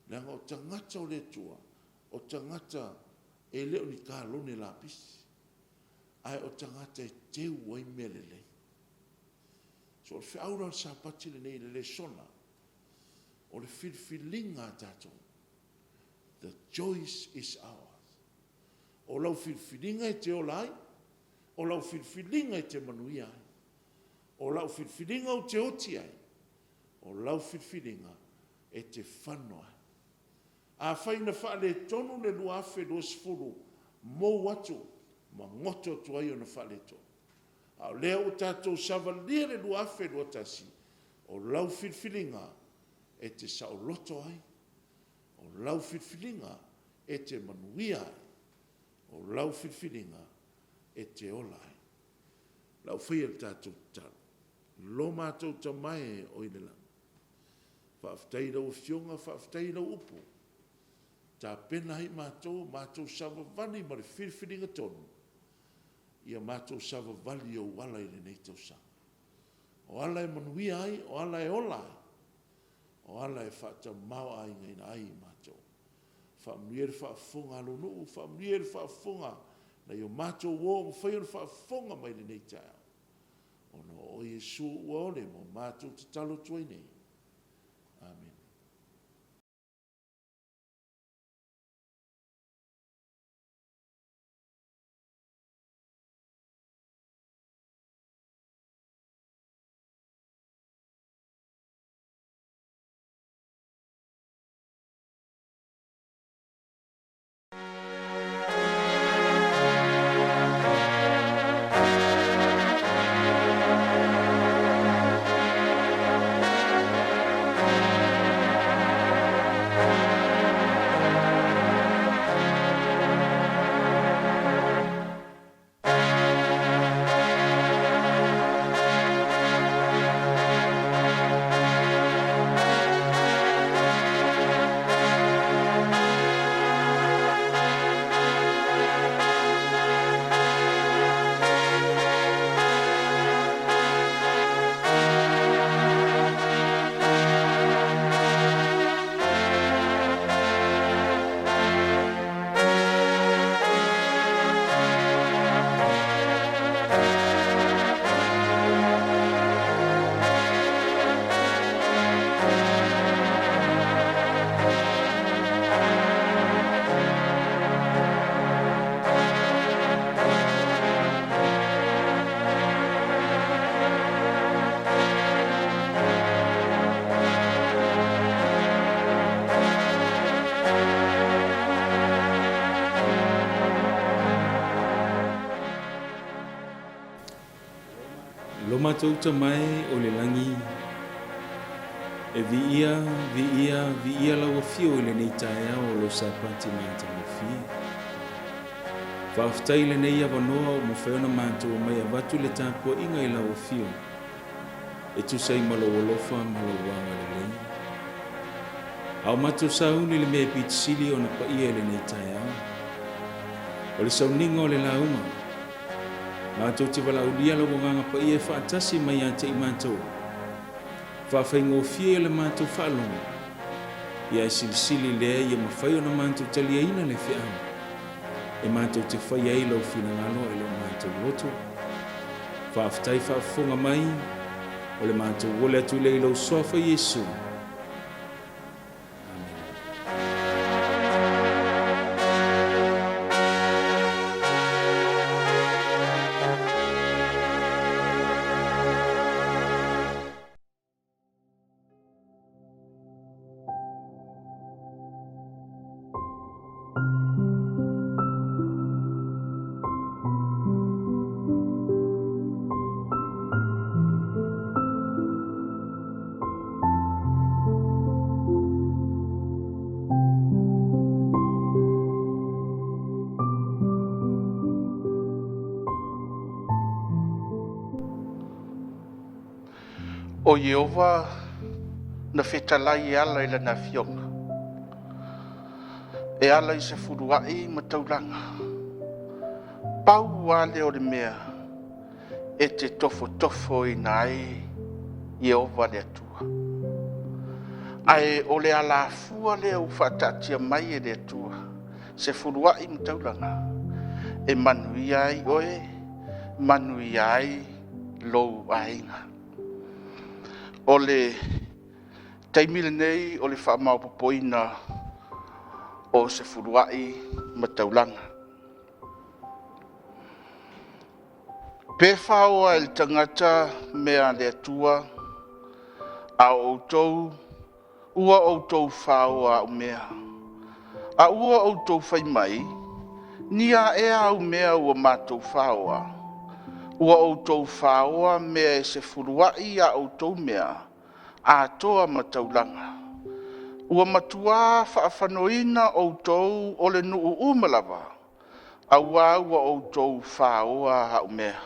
Leaga o tagata o le Atua, o tagata e le o ni kalone lapisi, ae o tagata e teu ai mea lelei. So o le feau la o le Sapati lenei i le lesona, o le filifiliga a tatou, the choice is ours. O lau filifiliga e te ola ai, o lau filifiliga e te manuia ai. O lau filifiliga ou te oti ai, o lau filifiliga e te fano ai. Afai na faaletonu le 2020, mou atu ma goto atu ai ona faaletonu. A o lea ua tatou savalia le 2021, o lau filifiliga e te saoloto ai, o lau filifiliga e te manuia ai, o lau filifiliga e te ola ai. O le a ou faia le tatou tatalo. Lo matou Tama e o i le lagi, faafetai i lau Afioga, faafetai i lau upu, tapena ai matou, matou savavali ma le filifiliga tonu, ia matou savavali i ou ala i lenei tausaga. O ala e manuia ai, o ala e ola ai, o ala e faatamaoaigaina ai i matou. Faamanuia le faafofoga a lou nuu, faamanuia le faafofoga a nai o matou uo ua mafai ona faafofoga mai i lenei taeao, ona o oe Iesu ua ole ua matou tatalo atu ai nei. Amene. Lo matou Tama e o le lagi, e viia, viia, viia lau Afio i lenei taeao o lou Sapati matagofie. Faafetai i lenei avanoa ua mafai ona matou omai avatu le tapuaiga i lau Afio e tusa ai ma lou alofa ma lou agalelei. A o matou sauni i le mea e pito sili ona paia i lenei taeao, o le sauniga o le lauga, Matou te valaaulia lau Agaga Paia e faatasi mai ia te i matou, faafaigofie le matou faalogo, ia e silisili lea ia mafai ona matou taliaina le feau e matou te faia ai lau finagalo i lo matou loto. Faafetai faafofoga mai, o le matou ole atu lea i lou Suafa Iesu. O Ieova na fetalai e ala i lana afioga, e ala i se fuluaʻi ma taulaga. Pau lava lea o le mea e te tofotofoina ai Ieova le Atua. Ae o le alafua lea ua faataatia mai e le Atua, se fuluaʻi ma taulaga, e manuia ai oe, manuia ai lou aiga. O le taimi lenei o le faamaopoopoina o se fuluaʻi ma taulaga. Pe faoa e le tagata mea a le Atua, a o outou ua outou faoa au mea. A ua outou fai mai, Ni a ea au mea ua matou faoa? Ua outou faoa mea e sefulua'i a outou mea atoa ma taulaga. Ua matuā faafanoina outou o le nuu uma lava, auā ua outou faoa au mea.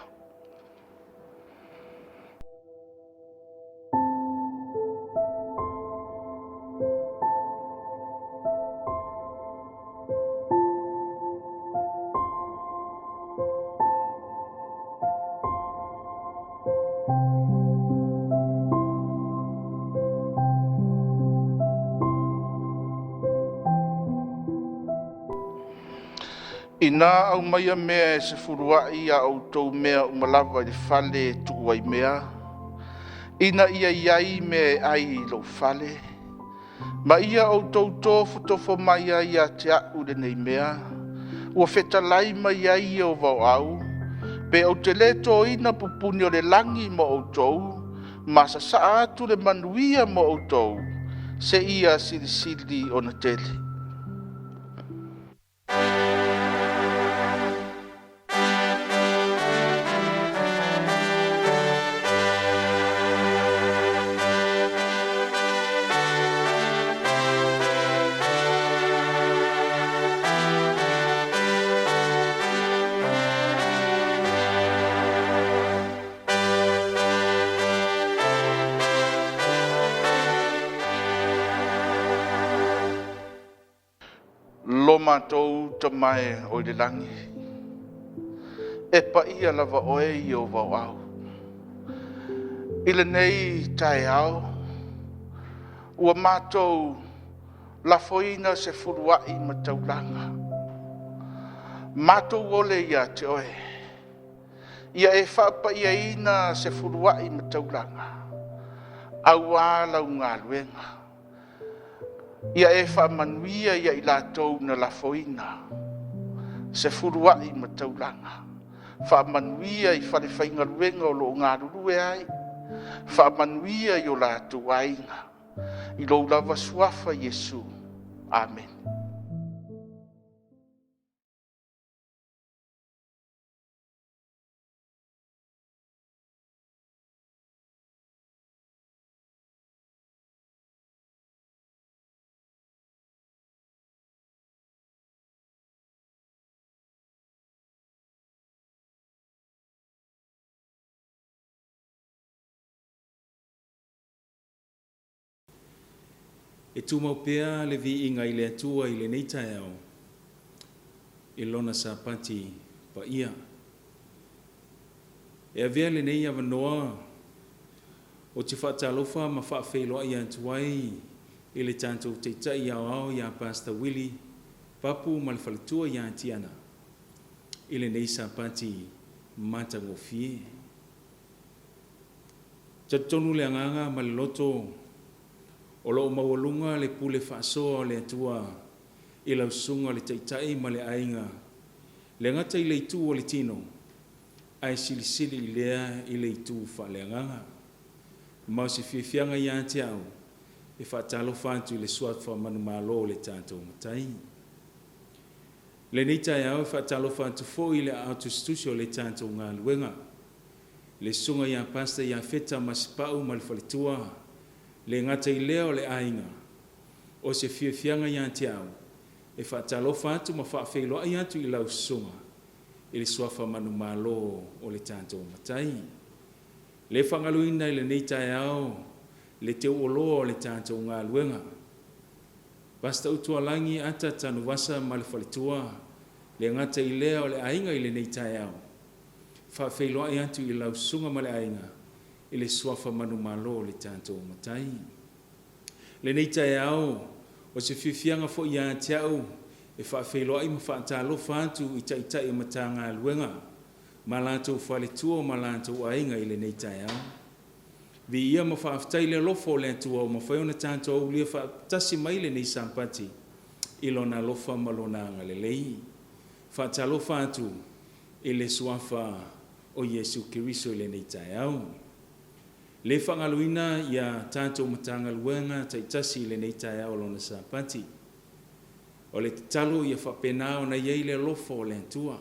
Inā aumaia mea e sefulua'i a outou mea uma lava i le fale e tuu ai mea, ina ia i ai mea e ai i lou fale, ma ia outou tofotofo mai ai ia te a'u i lenei mea, ua fetalai mai ai Ieova o Au, pe ou te lē tōina pupuni o le lagi mo outou, ma sasaa atu le manuia mo outou, seia silisili ona tele. Lo matou Tama e o i le lagi, e paia lava oe Ieova o Au. I lenei taeao, ua matou lafoina se fuluai ma taulaga, matou ole ia te oe, ia e faapaiaina se fuluai ma taulaga, auā lau galuega. Ia e faamanuia ia i latou na lafoina se fuluai ma taulaga. Faamanuia i falefaigaluega o lo o galulue ai. Faamanuia i o latou aiga. I lou lava suafa Iesu. Amene. E tumau pea le viiga i le Atua i lenei taeao i Lona Sapati paia. E avea lenei avanoa ou te faatalofa ma faafeiloai atu ai i le tatou Taitai Aoao ia Pastor Willie Papu ma le faletua ia Tiana i lenei Sapati matagofie. Talitonu le agaga ma le loto o lo o maualuga le pule faasoa o le Atua i lau susuga le Taitai ma le aiga, le gata i le itu o le tino, ae silisili i lea i le itu faaleagaga. Ma o se fiafiaga ia te au e faatalofa atu i le Suafa Manumalo o le tatou Matai. Lenei taeao e faatalofa atu foi i le aao tusitusi o le tatou galuega, le Susuga ia Pastor Iafeta Masipau ma le faletua, le gata i lea o le aiga. O se fiafiaga ia te au e faatalofa atu ma faafeiloai atu i lau susuga i le Suafa Manumalo o le tatou Matai. Le faagaloina i lenei taeao le teuoloa o le tatou galuega. Pastor Utualagi Ata Tanuvasa ma le faletua, le gata i lea o le aiga i lenei taeao. Faafeiloai atu i lau susuga ma le aiga i le Suafa Manumalo o le tatou Matai. Lenei taeao, o se fiafiaga foi ia te au e faafeiloai ma faatalofa atu i Taitai o Matagaluega ma latou faletua ma latou aiga i lenei taeao. Viia ma faafetai le alofa o le Atua ua mafai ona tatou aulia faatasi mai lenei Sapati i Lona alofa ma Lona agalelei. Faatalofa atu i le Suafa. o Iesu Keriso i lenei taeao. Le faagaloina ia tatou Matagaluega taitasi i lenei taeao o Lona Sapati. O le tatalo ia faapena ona i ai le alofa o le Atua.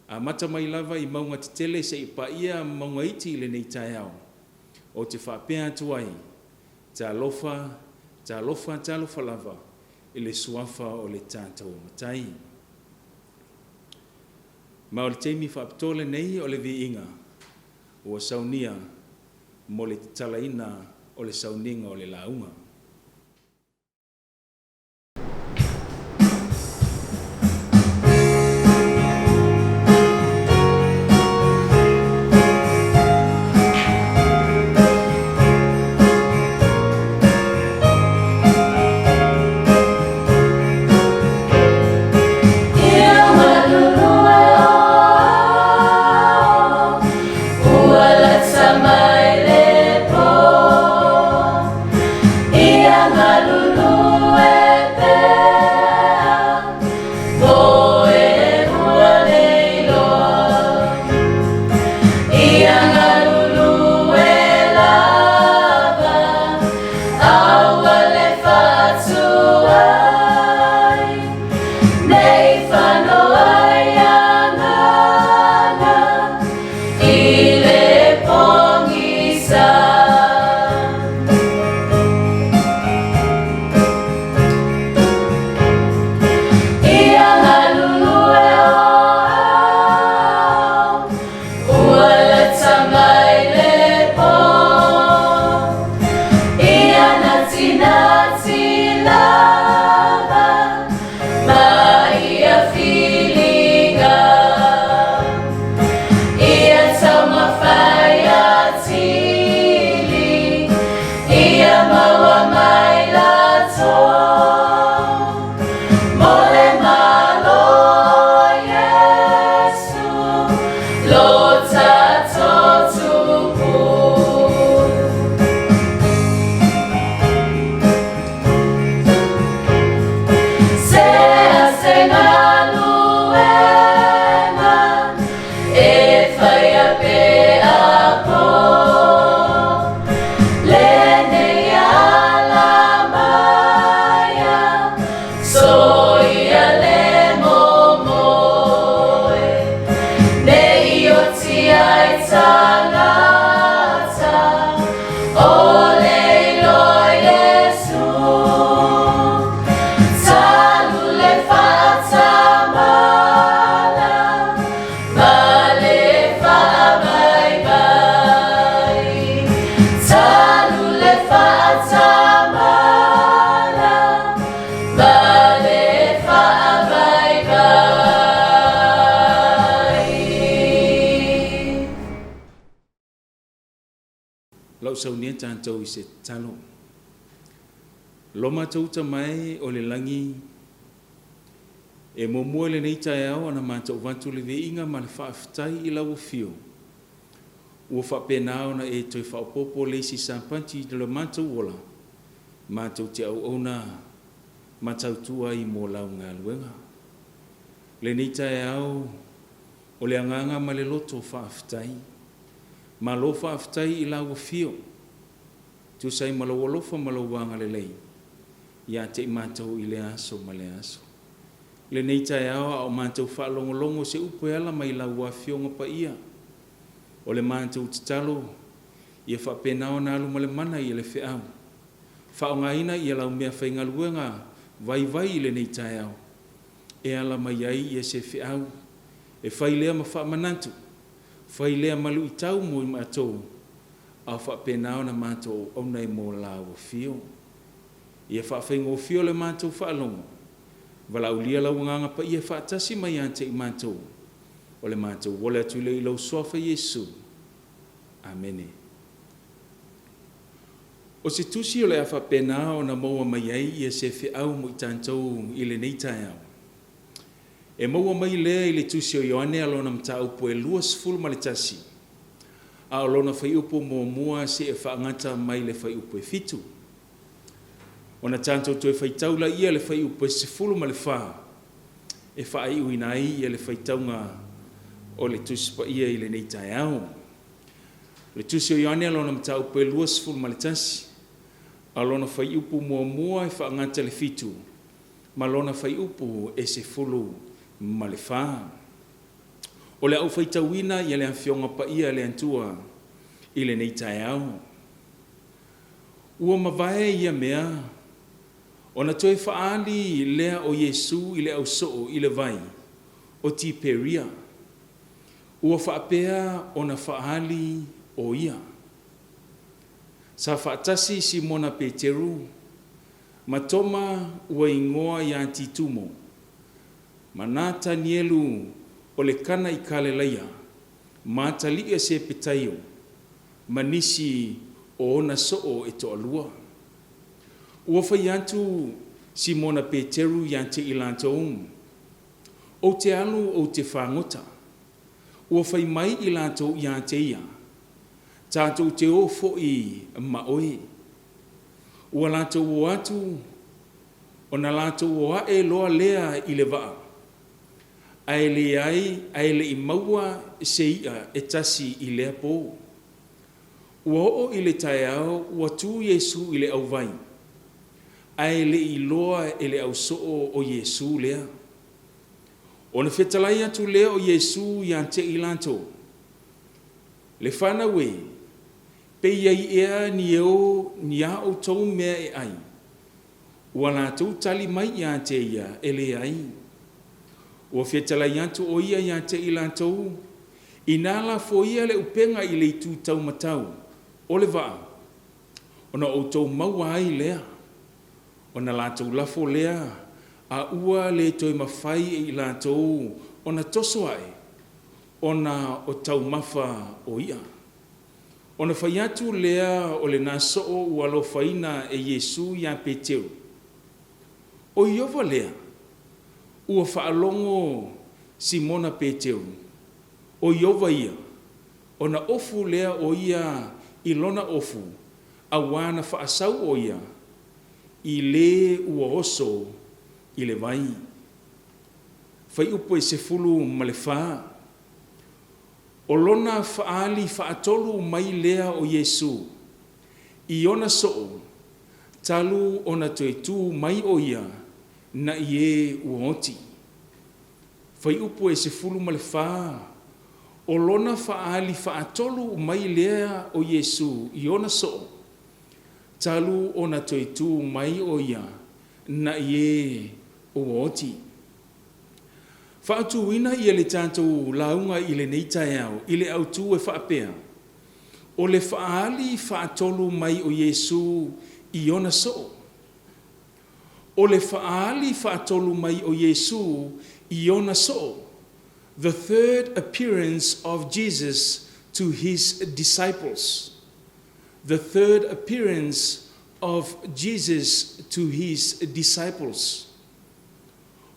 Amata mai lava i mauga tetele seia paia mauga iti i lenei taeao, ou te faapea atu ai, Talofa, talofa, talofa lava i le Suafa o le tatou Matai. Ma o le taimi faapitoa lenei o le viiga ua saunia mo le tatalaina o le sauniga o le lauga. Lau saunia tatou i se tatalo. Lo matou uta mai o le lagi, e muamua i lenei taeao ona matou avatu le viiga ma le faafetai i lau afio, ua faapena ona e toe faaopoopo le isi Sapati i lo matou ola, matou te auauna ma tautua ai mo lau galuega. Lenei taeao, o le agaga ma le loto faafetai. Malo faafetai i lau afio, tusa ai ma lou alofa ma lou agalelei ia te i matou i lea aso ma lea aso. Lenei taeao a o matou faalogologo se upu e ala mai lau Afioga Paia, o le matou tatalo ia faapena ona alu ma le mana ia le feau. Faaaogaina ia lau meafaigaluega vaivai i lenei taeao e ala mai ai ia se feau e fai lea ma faamanatu, fai lea ma luitau mo i matou, a o faapena ona matou auauna ai mo lau Afio. Ia faafaigofie le matou faalogo, valaaulia lau Agaga Paia e faatasi mai ia te i matou, o le matou ole atu lea i lou Suafa Iesu. Amene. O se tusi o le a faapena ona maua mai ai ia se feau mo i tatou i lenei taeao. E maua mai lea i le tusi o Ioane a lona mataupu e 21, a o lona fuaiupu muamua seia faagata mai le fuaiupu e 7. Ona tatou toe faitau laia le fuaiupu e 14 e faaiuina ai ia le faitauga o le Tusi Paia i lenei taeao. O le Tusi o Ioane lona mataupu e 21, a o lona fuaiupu muamua e faagata i le 7, ma lona fuaiupu e 14. O le a ou faitauina ia le Afioga Paia a le Atua i lenei taeao. Ua mavae ia mea, ona toe faaali lea o Iesu i le ausoo i le vai o Tiperia. Ua faapea ona faaali o Ia. Sa faatasi Simona Peteru, ma Toma ua igoa ia Titumo, ma Natanielu o le Kana i Kalelaia, ma atalii a Sepetaio, ma nisi o ona soo e toalua. Ua fai atu Simona Peteru ia te i latou, Ou te alu ou te fagota. Ua fai mai i latou ia te ia, Tatou te o foi ma oe. Ua latou o atu, ona latou o ae loa lea i le vaa, ae leai ae le i maua se i'a e tasi i lea po. Ua oo i le taeao ua tu Iesu i le auvai, ae le i iloa e le ausoo o Iesu lea. Ona fetalai atu lea o Iesu ia te i latou, Le fanau e, pe i ai ea ni o ni a outou mea e ai? Ua latou tali mai ia te ia, E leai. Ua fetalai atu o ia ia te i latou, Inā lafoia le upega i le itu taumatau o le vaa, ona outou maua ai lea. Ona latou lafo lea, a ua le toe mafai e i latou ona toso ae, ona o taumafa o i'a. Ona fai atu lea o lena soo ua alofaina e Iesu iā Peteru, O Ieova lea? Ua faalogo Simona Peteru, o Ieova ia, ona ofu lea o ia i lona ofu, auā na faasau o ia i le ua oso i le vai. Fuaiupu e 14. O lona faaali faatolu mai lea o Iesu i ona soo talu ona toe tu mai o ia na'i e ua oti. Fuaiupu e 14, O lona faaali faatolu mai lea o Iesu i ona soo talu ona toe tu mai o ia na'i e ua oti. Faautuina ia le tatou lauga i lenei taeao i le autu e faapea, O le faaali faatolu mai o Iesu i ona soo. O le faaali faatolu mai o Iesu i ona soo, the third appearance of Jesus to his disciples. The third appearance of Jesus to his disciples.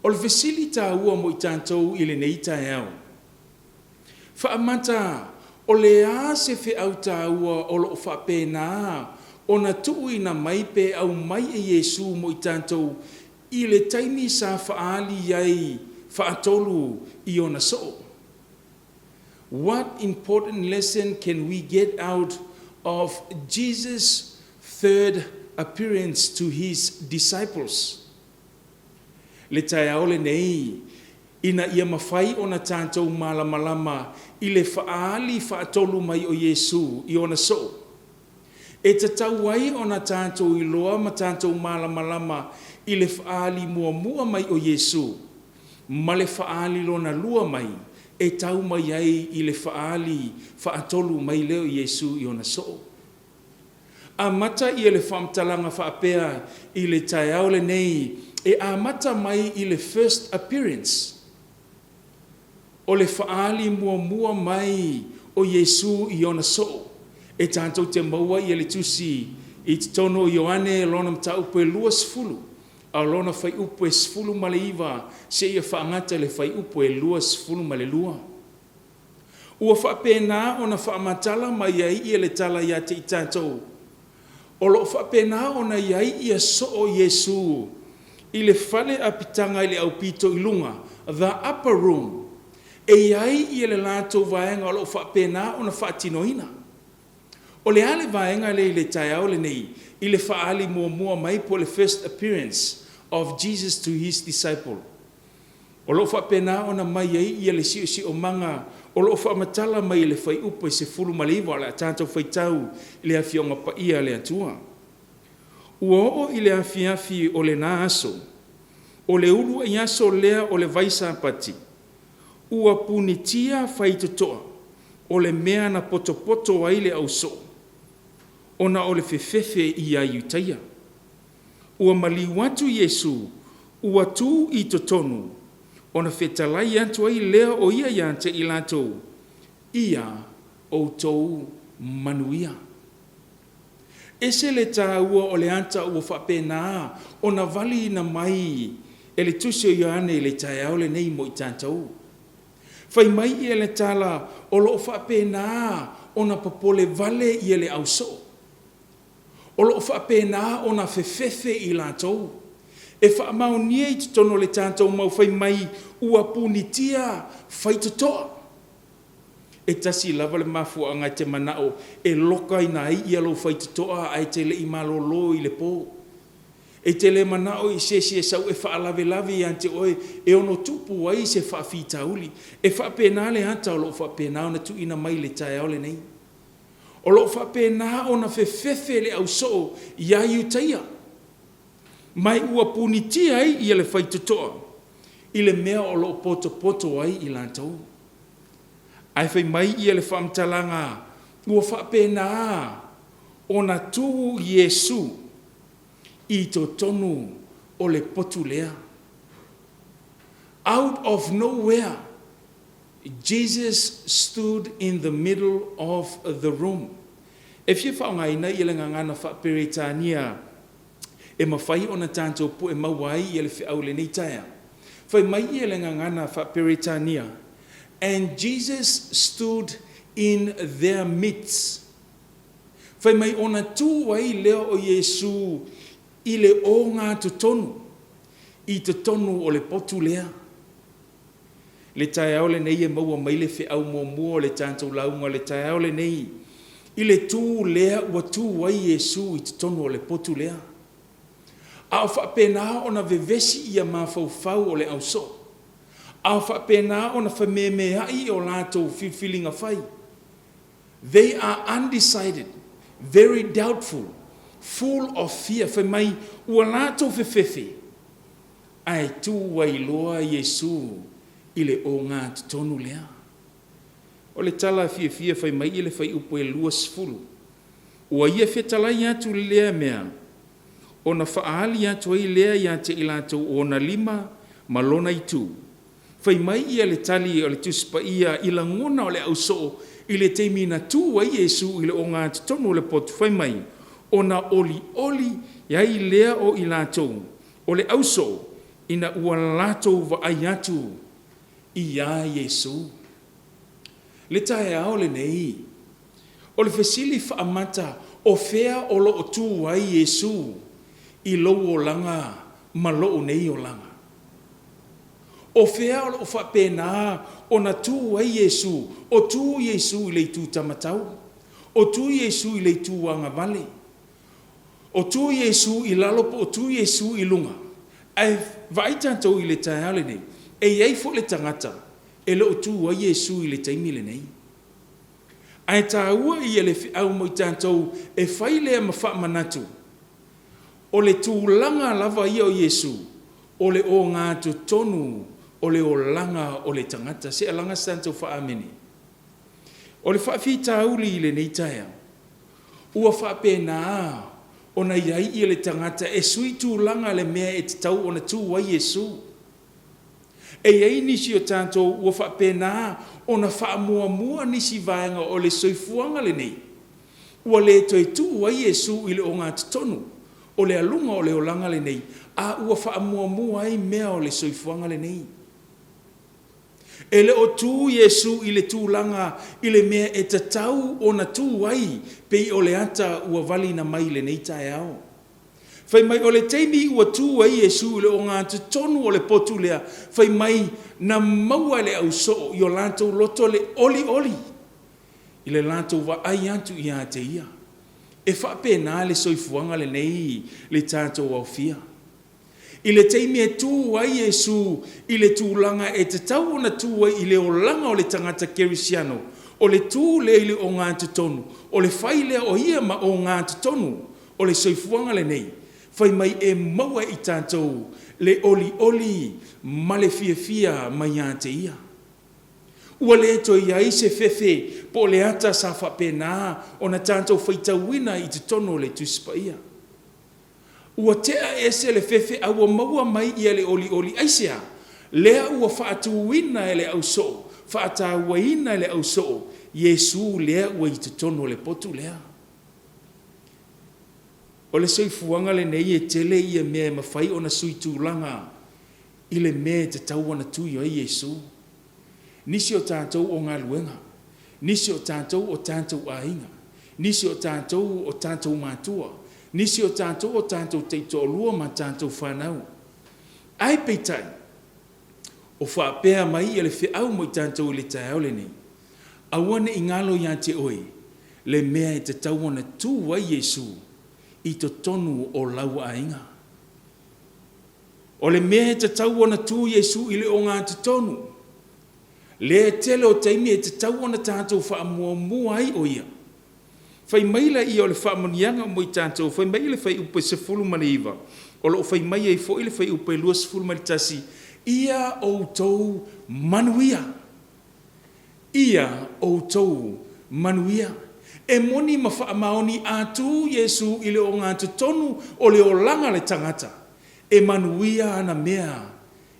O le fesili taua mo i tatou i lenei taeao, Faamata, o le a se feau taua o lo o faapena ona tuuina mai pe aumai e Iesu mo i tatou i le taimi sa faaali ai faatolu i ona soo? What important lesson can we get out of Jesus' third appearance to his disciples? Le taeao lenei, ina ia mafai ona tatou malamalama i le faaali faatolu mai o Iesu i ona soo, e tatau ai ona tatou iloa ma tatou malamalama i le faaali muamua mai o Iesu ma le faaali lona lua mai e tau mai ai i le faaali faatolu mai lea o Iesu i ona soo. Amata ia le faamatalaga faapea i le taeao lenei e amata mai i le first appearance, o le faaali muamua mai o Iesu i ona soo, e tatou te maua ia le tusi i totonu o Ioane lona mataupu e 20, a o lona fuaiupu e 19 seia faagata i le fuaiupu e 22. Ua faapena ona faamatala mai ai ia le tala ia te i tatou, o lo o faapena ona i ai ia soo o Iesu i le fale apitaga i le aupito i luga, the upper room. E i ai ia le latou vaega o lo o faapena ona faatinoina. O le a le vaega lea i le taeao lenei i le faaali muamua mai po o le first appearance of Jesus to his disciple? O lo o faapena ona mai ai ia le siosiomaga o lo o faamatala mai e le fuaiupu e 19 o le a tatou faitau i le Afioga Paia a le Atua. Ua oo i le afiafi o lena aso, o le uluai aso lea o le vai Sapati, ua punitia faitotoa o le mea na potopoto ai le ausoo, ona o le fefefe ia Iutaia. Ua maliu atu Iesu, ua tu i totonu, ona fetalai atu ai lea o ia ia te i latou, Ia outou manuia. Ese le taua o le ata ua faapena ona valiina mai e le Tusi o Ioane i le taeao lenei mo i tatou. Fai mai ia le tala o lo o faapena ona popole vale ia le ausoo. O lo o faapena ona fefefe i latou. E faamaonia i totonu o le tatou mau fai mai ua punitia faitotoa. E tasi lava le mafuaaga e te manao e lokaina ai ia lou faitotoa ae te le i malolo i le po. E te le manao i se isi e sau e faalavelave ia te oe e ono tupu ai se faafitauli. E faapena le ata o lo o faapena ona tuuina mai i le taeao lenei. O lo o faapena ona fefefe le ausoo ia Iutaia, ma ua punitia ai ia le faitotoa i le mea o lo o potopoto ai i latou. Ae fai mai ia le faamatalaga ua faapena ona tu Iesu i totonu o le potu lea. Out of nowhere, Jesus stood in the middle of the room. E fia faaaogaina ia le gagana faa-Peretania e mafai ona tatou pue maua ai ia le feau i lenei taeao. Fai mai ia le gagana faa-Peretania, And Jesus stood in their midst. Fai mai ona tu ai lea o Iesu i le ogatotonu, i totonu o le potu lea. Le taeao lenei e maua mai le feau muamua o le tatou lauga o le taeao lenei, i le tu lea ua tu ai Iesu i totonu o le potu lea. A o faapena ona vevesi ia mafaufau o le ausoo, a o faapena ona fememeai o latou filifiliga fai. They are undecided, very doubtful, full of fear. Fai mai ua latou fefefe, ae tu ai loa Iesu i le ogatotonu lea. O le tala fiafia fai mai i le fuaiupu e 20, ua ia fetalai atu lea mea, ona faaali atu ai lea ia te i latou ona lima ma lona itu. Fai mai ia le tali o le Tusi Paia i lagona o le ausoo i le taimi na tu ai Iesu i le ogatotonu o le potu, fai mai, ona olioli ai lea o i latou o le ausoo ina ua latou vaai atu iā Iesu. Le taeao lenei, o le fesili faamata, o fea o lo o tu ai Iesu i lou olaga ma lou nei olaga? O fea o lo o faapena ona tu ai Iesu? O tu Iesu i le itu tamatau? O tu Iesu i le itu agavale? O tu Iesu i lalo po o tu Iesu i luga? Ae vaai tatou i le taeao lenei, e i ai foi le tagata e le o tu ai Iesu i le taimi lenei. Ae taua ia le feau mo i tatou e fai lea ma faamanatu, o le tulaga lava ia o Iesu, o le ogatotonu o le olaga o le tagata. Se alaga se tatou faa-amene. O le faafitauli i lenei taeao, ua faapena ona i ai ia le tagata e sui tulaga le mea e tatau ona tu ai Iesu. E i ai nisi o tatou ua faapena ona faamuamua nisi vaega o le soifuaga lenei, ua le toe tuu ai Iesu i le ogatotonu o le aluga o le olaga lenei, a ua faamuamua ai mea o le soifuaga lenei. E le o tu Iesu i le tulaga i le mea e tatau ona tu ai, pei o le ata ua valiina mai i lenei taeao. Fai mai o le taimi ua tu ai Iesu i le ogatotonu o le potu lea, fai mai na maua e le ausoo i o latou loto le olioli i le latou vaai atu ia te ia. E faapena le soifuaga lenei le tatou aofia. I le taimi e tu ai Iesu i le tulaga e tatau ona tu ai i le olaga o le tagata kerisiano, o le tu lea i le ogatotonu, o le fai lea o ia ma ogatotonu o le soifuaga lenei, fai mai e maua e i tatou le olioli ma le fiafia mai ia te Ia. Ua le toe i ai se fefe po o le ata sa faapena ona tatou faitauina i totonu o le Tusi Paia. Ua tea ese le fefe a ua maua mai ia le olioli. Aisea? Lea ua faatuina e le ausoo, faatauaina e le ausoo Iesu lea ua i totonu o le potu lea. O le soifuaga lenei e tele ia mea e mafai ona sui tulaga i le mea e tatau ona tui ai Iesu. Nisi o tatou o galuega, nisi o tatou o tatou aiga, nisi o tatou o tatou matua, nisi o tatou o tatou taitoalua ma tatou fanau. Ae peitai, o faapea mai le feau mo i tatou i le taeao lenei, aua ne i galo ia te oe le mea e tatau ona tu ai Iesu i totonu o lau aiga. O le mea e tatau ona tu Iesu i le ogatotonu, lea e tele o taimi e tatau ona tatou faamuamua ai o Ia. Fai mai laia o le faamanuiaga mo i tatou, fai mai le fuaiupu e 19, o lo o fai mai ai foi le fuaiupu e 21, Ia outou manuia. Ia outou manuia. E moni ma faamaoni a tu Iesu i le ogatotonu o le olaga o le tagata, e manuia ana mea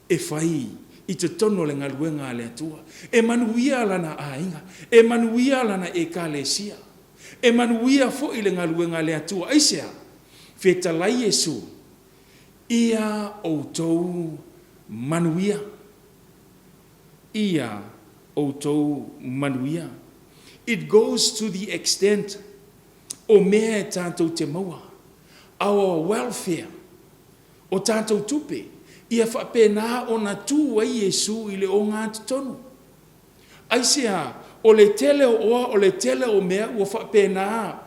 e fai i totonu o le galuega a le Atua. E manuia lana aiga, e manuia lana ekalesia, e manuia foi le galuega a le Atua. Aisea? Fetalai Iesu, ia outou manuia. Ia outou manuia. It goes to the extent o mea e tatou te maua, our welfare, o tatou tupe, ia faapena ona tu ai Iesu i le ogatotonu. Aisea? O le tele o oa, o le tele o mea ua faapena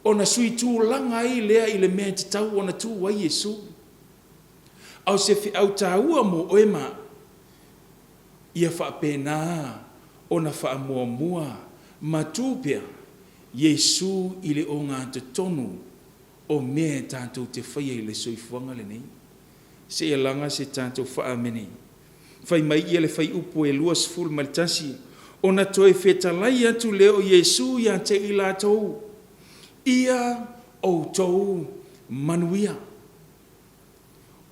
ona sui tulaga ai lea i le mea e tatau ona tu ai Iesu. A o se feau taua mo oe ma a'u, ia faapena ona faamuamua ma tu pea Iesu i le ogatotonu o mea e tatou te faia i le soifuaga lenei. Seia laga se tatou faa-amene. Fai mai ia le fuaiupu e 21, ona toe fetalai atu lea o Iesu ia te i latou, Ia outou manuia.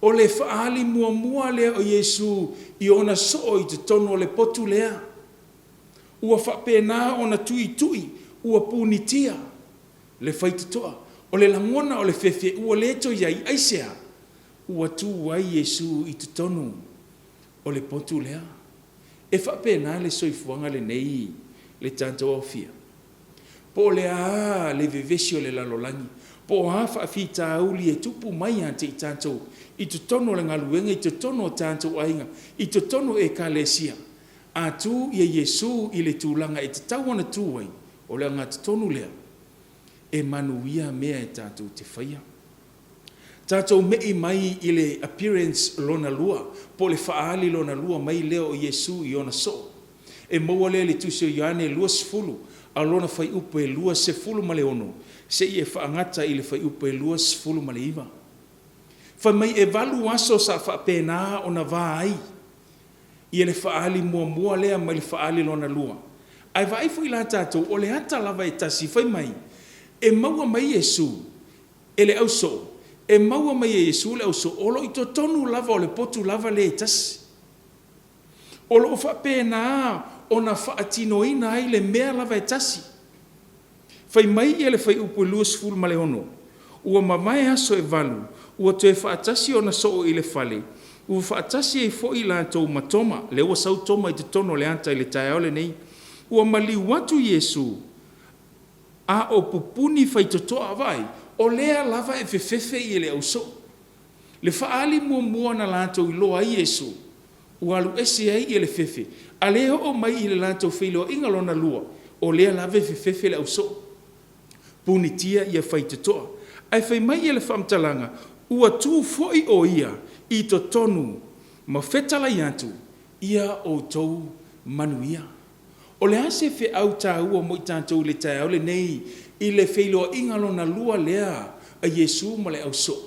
O le faaali muamua lea o Iesu i ona soo i totonu o le potu lea. Ua faapena ona tuitui, ua punitia le faitotoa. O le lagona o le fefe ua le toe i ai, aisea? Ua tu ai Iesu i totonu o le potu lea. E faapena le soifuaga lenei le tatou aofia. Po o le a le vevesi o le lalolagi, po o a faafitauli e tupu mai ia te i tatou i totonu o le galuega, i totonu o tatou aiga, i totonu o ekalesia, a tu ia Iesu i le tulaga e tatau ona tu ai, o le ogatotonu lea e manuia mea e tatou te faia. Tatou me'i mai i le appearance lona lua, po o le faaali lona lua mai lea o Iesu i ona soo. E maua lea i le Tusi o Ioane 20, a o lona fuaiupu e 26 seia faagata i le fuaiupu e 29. Fai mai e valu aso sa faapena ona va ai ia le faaali muamua lea mai le faaali lona lua. Ae vaai foi la tatou, o le ata lava e tasi, fai mai e maua mai Iesu e le ausoo, e maua mai e Iesu le ausoo, o lo o i totonu lava o le potu lava lea e tasi. O lo o faapena ona faatinoina ai le mea lava e tasi. Fai mai ia le fuaiupu e 26, Ua mavae aso e valu, ua toe faatasi ona soo i le fale, ua faatasi ai foi latou ma Toma. Lea ua sau Toma i totonu o le ata i le taeao lenei. Ua maliu atu Iesu, a o pupuni faitotoa. Vaai, o lea lava e fefefe le ausoo. Le faaali muamua na latou iloa ai Iesu, ua alu ese ai ia le fefe, a lea e oo mai i le latou feiloaiga lona lua, o lea lava e fefefe le ausoo. Punitia ia faitotoa. Ae fai mai ia le faamatalaga, ua tu foi o ia i totonu ma fetalai atu, Ia outou manuia. O le a se feau taua mo i tatou i le taeao lenei i le feiloaiga lona lua lea a Iesu ma le ausoo?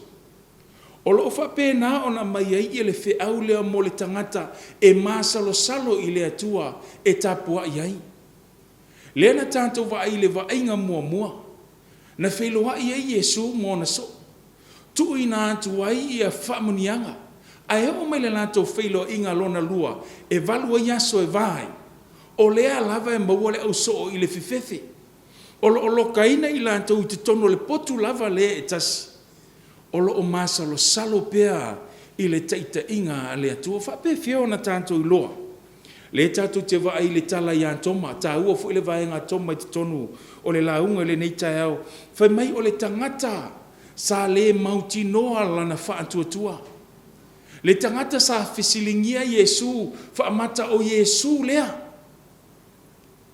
O lo o faapena ona aumai ai le feau lea mo le tagata e masalosalo i le Atua e tapuai ai. Lea na tatou vaai i le vaaiga muamua, na feiloai ai Iesu ma ona soo, tuuina atu ai ia faamanuiaga, ae oo mai le latou feiloaiga lona lua e valu ai aso e va ai, o lea lava e maua le ausoo i le fefefe. O lo o lokaina i latou i totonu o le potu lava lea e tasi, o lo o masalosalo pea i le taitaiga a le Atua. Faapefea ona tatou iloa? Lea tatou te vaai i le tala ia Toma, taua foi le vaega a Toma i totonu o le lauga i lenei taeao. Fai mai o le tagata sa le mautinoa lana faatuatua. Le tagata sa fesiligia Iesu faamata o Iesu lea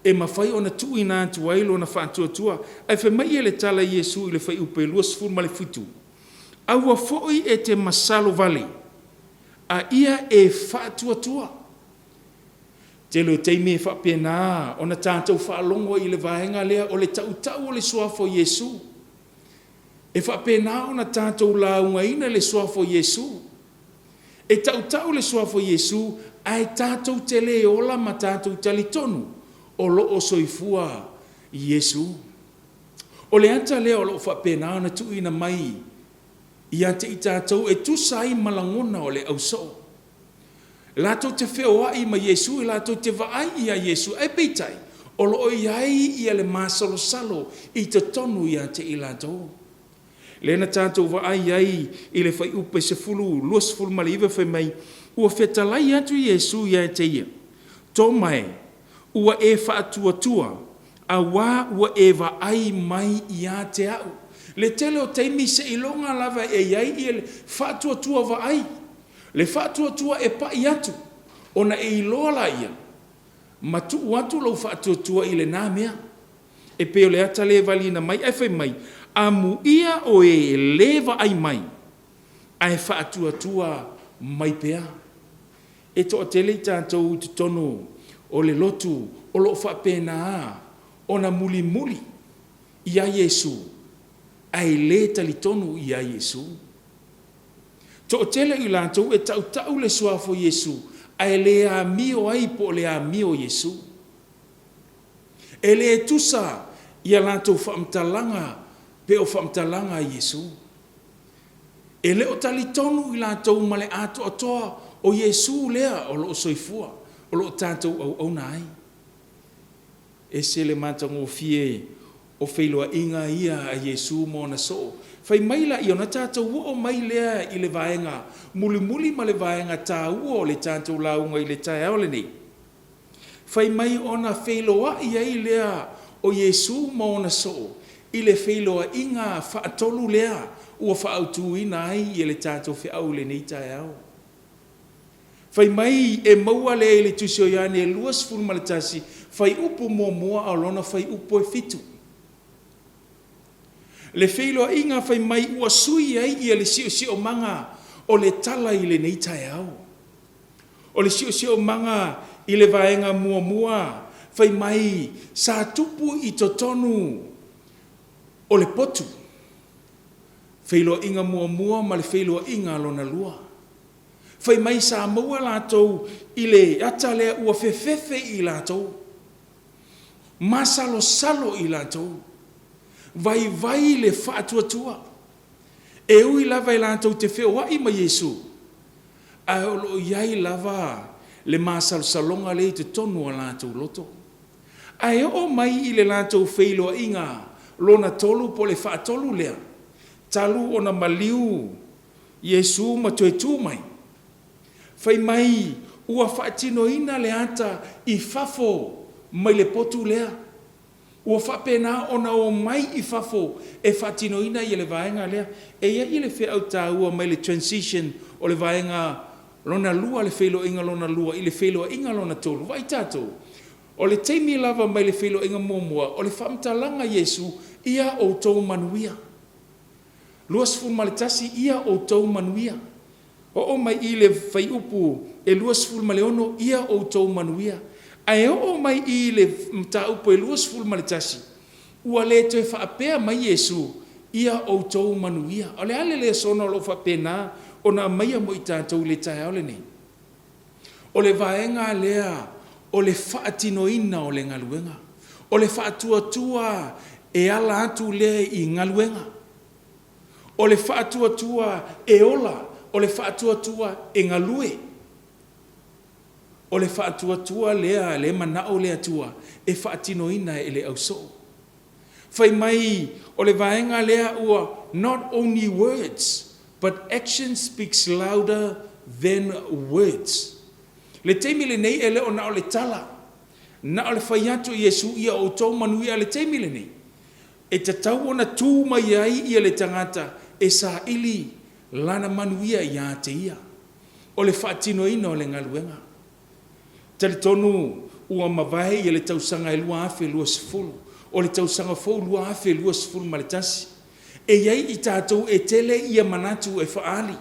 e mafai ona tuuina atu ai lona faatuatua. Ae fai mai le tala a Iesu i le fuaiupu e 27, Aua foi e te masalo vale, a ia e faatuatua. Tele o taimi e faapena ona tatou faalogo i le vaega lea o le tautau o le Suafa o Iesu. E faapena ona tatou laugaina le Suafa o Iesu. E tautau le Suafa o Iesu ae tatou te le ola ma tatou talitonu o lo o soifua Iesu. O le ata lea o lo o faapena ona tuuina mai ia te i tatou e tusa ai ma lagona o le ausoo. Latou te feoai ma Iesu, latou te vaai ia Iesu, ae peitai, o lo o i ai ia le masalosalo i totonu ia te i latou. Lea na tatou vaai ai i le fuaiupu e 29 fai mai, ua fetalai atu Iesu ia te ia, Toma e, ua e faatuatua, auā ua e vaai mai ia te au. Le tele o taimi seiloga lava e i ai le faatuatua vaai, le faatuatua e pai atu, ona e iloa laia ma tuu atu lou faatuatua i lena mea. E pei o le ata lea e valiina mai, ae fai mai, amuia o e lē vaai mai, ae faatuatua mai pea. E toatele i tatou i totonu o le lotu o lo o faapena ona mulimuli ia Iesu, ae le talitonu ia Iesu. Toatele i latou e tautau le Suafa o Iesu, ae le amio ai po o le amio o Iesu. E le tusa ia latou faamatalaga pe o faamatalaga a Iesu. E le o talitonu i latou ma le atoatoa o Iesu lea o lo o soifua, o lo o tatou auauna ai. Ese le matagofie o feiloaiga ia a Iesu ma ona soo. Fai mai laia, ona tatou oo mai lea i le vaega mulimuli ma le vaega taua o le tatou lauga i le taeao lenei. Fai mai ona feiloai ai lea o Iesu ma ona soo i le feiloaiga faatolu lea ua faaautuina ai le tatou feau i lenei taeao. Fai mai e maua lea i le Tusi o Ioane 21, fuaiupu muamua a o lona fuaiupu e 7. Le feiloaiga fai mai ua sui ai ia le siosiomaga o le tala i lenei taeao. O le siosiomaga i le vaega muamua, fai mai sa tupu i totonu o le potu, feiloaiga muamua ma le feiloaiga lona lua. Fai mai sa maua latou i le ata lea ua fefefe i latou, masalosalo i latou, vaivai le faatuatua. E ui lava e latou te feoai ma Iesu, ae o lo o i ai lava le masalosaloga lea i totonu o latou loto. Ae oo mai i le latou feiloaiga lona tolu po o le faatolu lea, talu ona maliu Iesu ma toe tu mai, fai mai ua faatinoina le ata i fafo mai le potu lea. Ua faapena ona omai i fafo e faatinoina ia le vaega lea. E i ai le feau taua mai le transition o le vaega lona lua, le feiloaiga lona lua i le feiloaiga lona tolu. Vaai tatou, o le taimi lava mai le feiloaiga muamua, o le faamatalaga a Iesu, Ia outou manuia. 21, Ia outou manuia. Oo mai i le fuaiupu e 26, Ia outou manuia. Ae oo mai i le mataupu e 21, ua le toe faapea mai Iesu, Ia outou manuia. O le a le lesona o lo o faapena ona aumaia mo i tatou i le taeao lenei? O le vaega lea o le faatinoina o le galuega. O le faatuatua e ala atu lea i galuega. O le faatuatua e ola, o le faatuatua e galue. O le faatuatua lea lea e manao le Atua e faatinoina e le ausoo. Fai mai o le vaega lea ua not only words but action speaks louder than words. Le taimi lenei e le o na o le tala, na o le fai atu o Iesu ia outou manuia. A o le taimi lenei, e tatau ona tu mai ai ia le tagata e saili lana manuia ia te ia. O le faatinoina o le galuega. E talitonu ua mavae ia le tausaga e 2020, o le tausaga fou 2021. E i ai i tatou e tele ia manatu e faaali,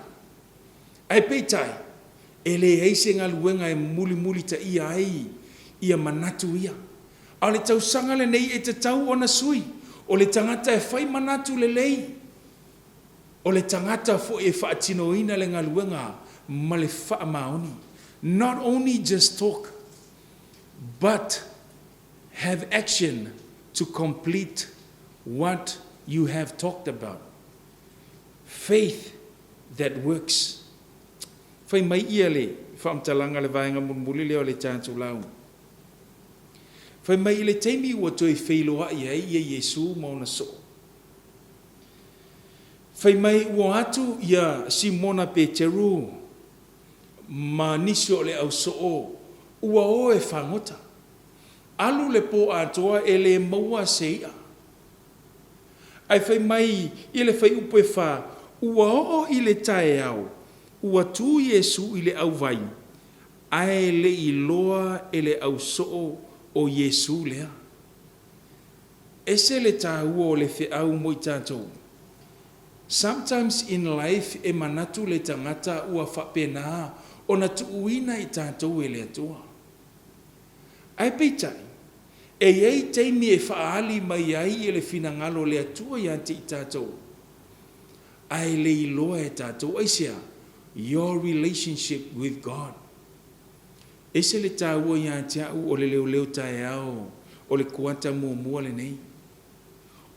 ae peitai, e leai se galuega e mulimulitaia ai ia manatu ia. A o le tausaga lenei e tatau ona sui, o le tagata e fai manatu lelei, o le tagata foi e faatinoina le galuega ma le faamaoni. Not only just talk, but have action to complete what you have talked about. Faith that works. Fai mai ia le faamatalaga le vaega mulimuli lea o le tatou lauga. Fai mai i le taimi ua toe feiloai ai ia Iesu ma ona soo. Fai mai ua atu ia Simona Peteru ma nisi o le ausoo ua o e fagota. Alu le po atoa e le maua se i'a. Ae fai mai i le fuaiupu e 4, ua oo i le taeao, ua tu Iesu i le auvai, ae le i iloa e le ausoo o Iesu lea. Ese le taua o le feau mo i tatou. Sometimes in life e manatu le tagata ua faapena ona tuuina i tatou e le Atua. Ae peitai, e i ai taimi e faaali mai ai le finagalo o le Atua ia te i tatou, ae le iloa e tatou. Aisea? Your relationship with God. Ese le taua ia te au o le leoleo taeao o le kuata muamua lenei.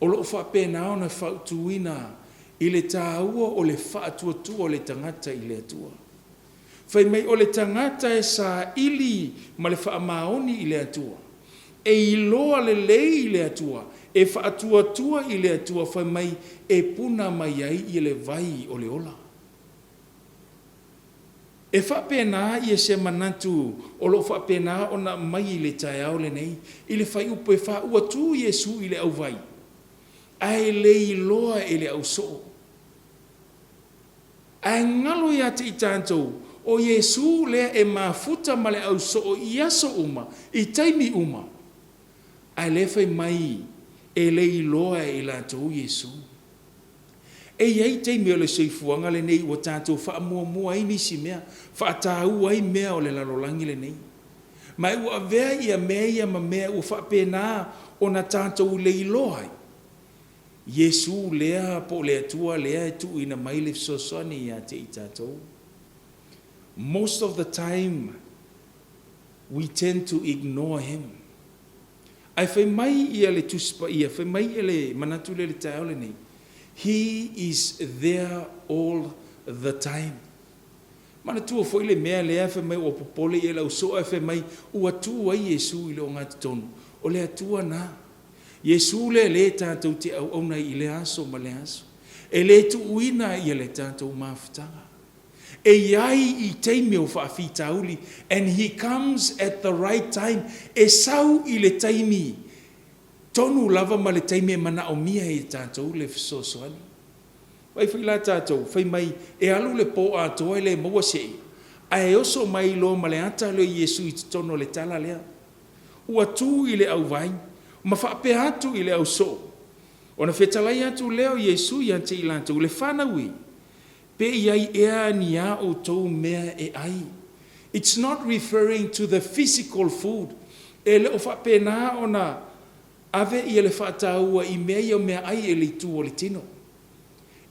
O lo o faapena ona fautuina i le taua o le faatuatua o le tagata i le Atua. Fai mai o le tagata e saili ma le faamaoni i le Atua, e iloa lelei i le Atua, e faatuatua i le Atua, fai mai e puna mai ai i le vai o le ola. E faapena ia se manatu o lo o faapena ona aumai i le taeao lenei, i le fuaiupu e 4, ua tu Iesu i le auvai, ae le iloa e le ausoo. Ae galo ia te i tatou, o Iesu lea e mafuta ma le ausoo i aso uma, i taimi uma, ae lea fai mai e le iloa e i latou Iesu. E i ai taimi o le soifuaga lenei ua tatou faamuamua ai nisi mea, faataua ai mea o le lalolagi lenei. Ma ua avea ia mea ia ma mea ua faapena ona tatou le iloa ai, Iesu lea po o le Atua lea e tuuina mai le fesoasoani ia te i tatou. Most of the time, we tend to ignore him. Ae fai mai ia le Tusi Paia, fai mai ia le manatu lea i le taeao lenei, He is there all the time. Manatua foi le mea lea fai mai ua popole ia le ausoo ae fai mai ua tu ai Iesu i le ogatotonu. O le Atua na. Iesu lea lea tatou te auauna ai i lea aso ma lea aso. E le tuuina ia le tatou mafutaga. E i ai i taimi o faafitauli, and he comes at the right time. E sau i le taimi tonu. Tonu lava ma le taimi e manaomia ai e tatou le fesoasoani. Vaai foi la tatou, fai mai e alu le po atoa e le maua se ia, ae oso mai loa ma le ata lea o Iesu i totonu o le tala lea. Ua tu i le auvai ma faapea atu i le au soo, ona fetalai atu lea o Iesu ia te i latou, Le fanau e, pe i ai ea ni a outou mea e ai? It's not referring to the physical food. E le o faapena ona ave ia le faataua i mea ia o meaai i le itu o le tino.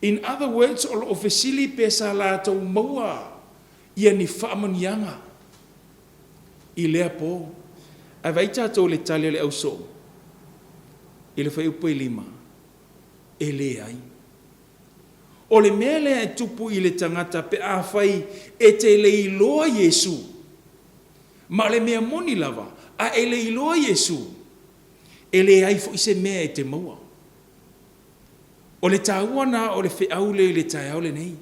In other words, o lo o fesili pe sa latou maua ia ni faamanuiaga i lea po. Ae vaai tatou i le tali a le ausoo i le fuaiupu e 5, e leai. O le mea lea e tupu i le tagata pe afai e te le iloa Iesu, ma o le mea moni lava, a e le iloa Iesu, e leai foi se mea e te maua. O le taua lena o le feau lea i le taeao lenei.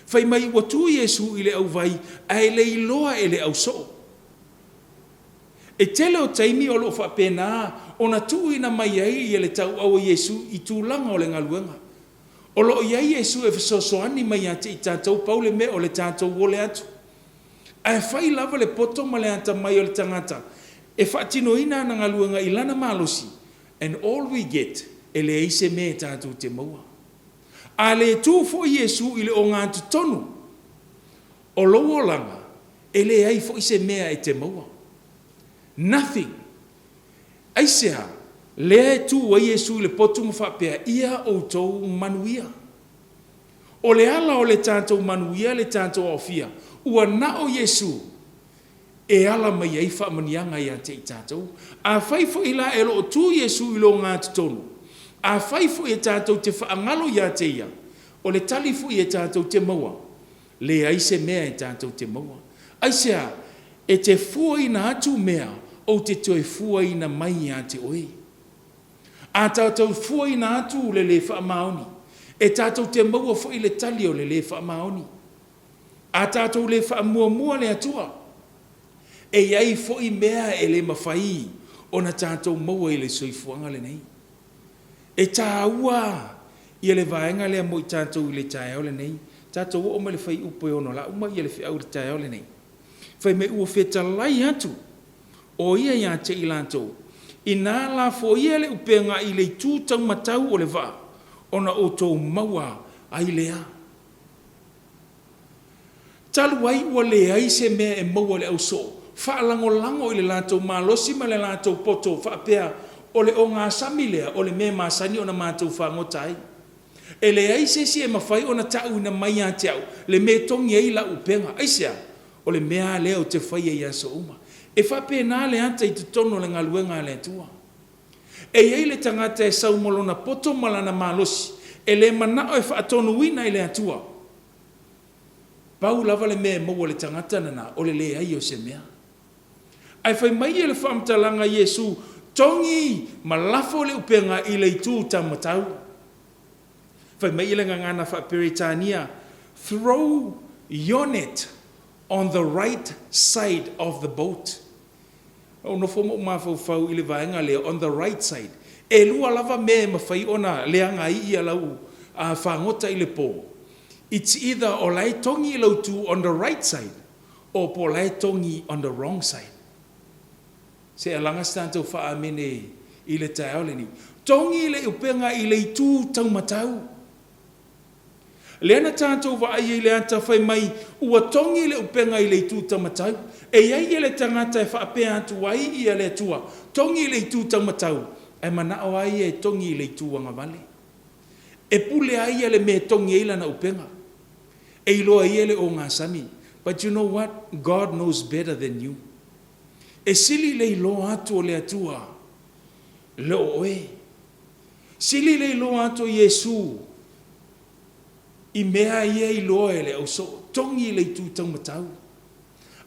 Fai mai ua tu Iesu i le auvai ae le iloa e le ausoo. E tele o taimi o lo o faapena ona tuuina mai ai ia le tauau a Iesu i tulaga o le galuega. O lo o i ai Iesu e fesoasoani mai ia te i tatou, pau le mea o le tatou ole atu. Ae fai lava le poto ma le atamai o le tagata e faatinoina ana galuega i lana malosi, and all we get, e leai se mea e tatou te maua. A le tu foi Iesu i le ogatotonu o lou olaga, e leai foi se mea e te maua. Nothing. Aisea? Lea e tu ai Iesu i le potu ma faapea, Ia outou manuia. O le ala o le tatou manuia le tatou aofia, ua na o Iesu e ala mai ai faamanuiaga ia te i tatou. Afai foi la e le o tu Iesu i le ogatotonu, afai foi e tatou te faagalo ia te Ia, o le tali foi e tatou te maua, leai se mea e tatou te maua. Aisea? E te fuaina atu mea, ou te toe fuaina mai ia te oe. A tatou fuaina atu le le faamaoni, e tatou te maua foi le tali o le le faamaoni. A tatou le faamuamua le Atua, e i ai foi mea e le mafai ona tatou maua i le soifuaga lenei. E taua ia le vaega lea mo i tatou i le taeao lenei. Tatou oo mai i le fuaiupu e 6, o le a uma le feau i le taeao lenei. Fai mai ua fetalai atu o ia ia te i latou, Inā lafoia le upega i le itu taumatau o le vaa, ona outou maua ai lea. Talu ai ua leai se mea e maua e le ausoo, faalagolago i le latou malosi ma le latou poto faapea, O le ogasami lea o le mea e masani ona matou fagota ai. E leai se isi e mafai ona ta'uina mai ia te a'u le mea e togi ai la'u upega. Aisea? O le mea lava lea ou te faia i aso uma. E faapena le ata i totonu o le galuega a le Atua. E i ai le tagata e sau ma lona poto ma lana malosi, e le mana'o e faatonuina e le Atua. Pau lava le mea e maua e le tagata lena, o le leai o se mea. Ae fai mai le faamatalaga a Iesu, Togi ma lafo le upega i le itu taumatau. Fai mai le gagana faa-Peretania, Throw your net on the right side of the boat. Na ou nofo ma ou mafaufau i le vaega lea, on the right side. E lua lava mea e mafai ona leaga ai ia lau fagota i le po. It's either o la e togi i lau tu on the right side or po o la e togi on the wrong side. Se alaga se tatou faa-amene i le taeao lenei. Togi le upega i le itu taumatau. Lea na tatou vaai ai i le ata fai mai ua togi le upega i le itu taumatau. E i ai le tagata e faapea atu ai ia le Atua, togi i le itu taumatau, ae manao lava ia e togi i le itu agavale. E pule lava ia le mea e togi ai lana upega. E iloa e ia le ogasami. But you know what? God knows better than you. E sili le iloa atu o le Atua le o oe. Sili le iloa atu o Iesu i mea ia e iloa e le ausoo, togi le itu taumatau.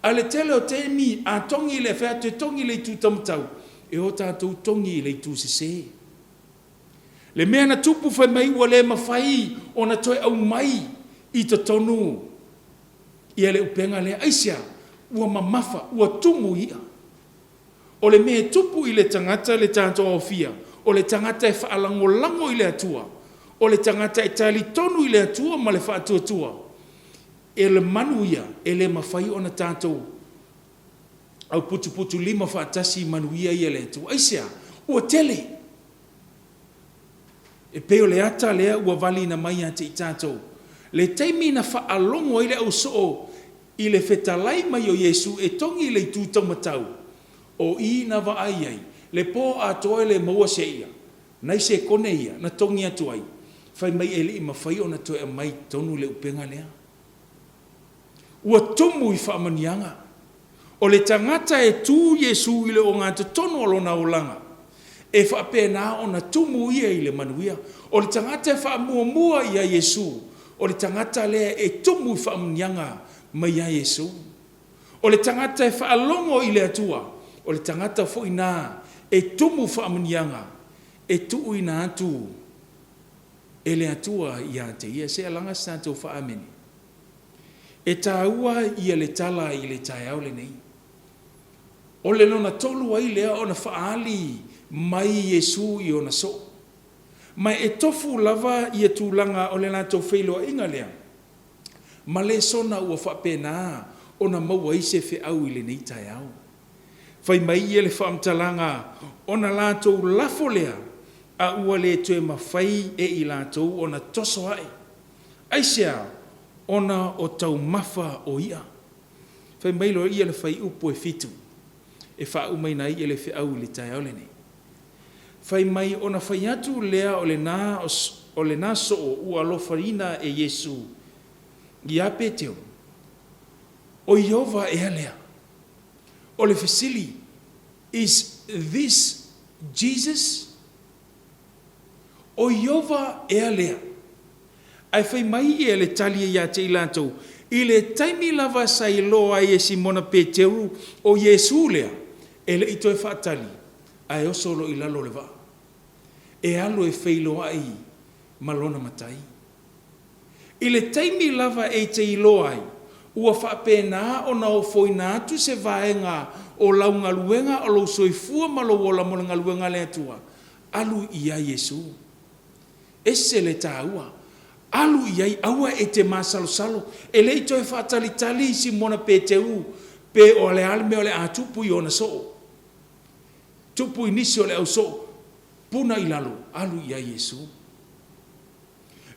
A le tele o taimi a togi le fai atu e togi le itu taumatau, e o tatou togi i le itu sese. Le mea na tupu fai mai ua le mafai ona toe aumai i totonu ia le upega lea. Aisea? Ua mamafa, ua tumu i'a. O le mea e tupu i le tagata le tatou aofia, O le tagata e faalagolago i le Atua, o le tagata e talitonu i le Atua ma le faatuatua, e le manu ia e le mafai ona tatou auputuputulima faatasi i manuia ia a le Atua. Aisea? Ua tele. E pei o le ata lea ua valiina mai ia te i tatou, le taimi na faalogo ai le au soo i le fetalai mai o Iesu e togi i le itu taumatau, o i na vaai ai, le po atoa e le maua se ia, nai sekone ia na togi atu ai, fai mai e le i mafai ona toe aumai i totonu le upega lea. Ua tumu i faamanuiaga. O le tagata e tu Iesu i le ogatotonu o lona olaga, e faapena ona tumu ia i le manuia. O le tagata e faamuamua ia Iesu, o le tagata lea e tumu i faamanuiaga mai ia Iesu. O le tagata e faalogo i le Atua, o le tagata foi na e tumu faamanuiaga e tuuina atu e le Atua ia te ia. Se alaga se tatou faa-amene. E taua ia le tala i le taeao lenei. O le lona tolu ai lea ona faaali mai Iesu i ona soo. Ma e tofu lava ia tulaga o le latou feiloaiga lea ma lesona ua faapena ona maua ai se feau i lenei taeao. Fai mai ia le faamatalaga, ona latou lafo lea, a ua le toe mafai e i latou ona toso ae. Aisea? Ona o taumafa o i'a. Fai mai loa ia le fuaiupu e 7 e faaumaina ai le feau i le taeao lenei. Fai mai ona fai atu lea o lena o lena soo ua alofaina e Iesu iā Peteru, O Ieova ea lea? O le fesili, Is this Jesus? O Ieova ea lea? Ae fai mai ia le tali ia te i latou, I le taimi lava sa iloa ai e Simona Peteru o Iesu lea, e le i toe faatali, ae oso loa i lalo o le vaa, e alu e feiloai ma lona Matai. I le taimi lava e te iloa ai, ua faapena ona ofoina atu se vaega o lau galuega o lou soifua ma lou ola mo le galuega a le Atua, alu i ai Iesu. Ese le taua. Alu i ai, aua e te masalosalo. E le i toe faatalitali Simona Peteru pe o le a le mea o le a tupu i ona soo. Tupu i nisi o le au soo, puna i lalo, alu i ai Iesu.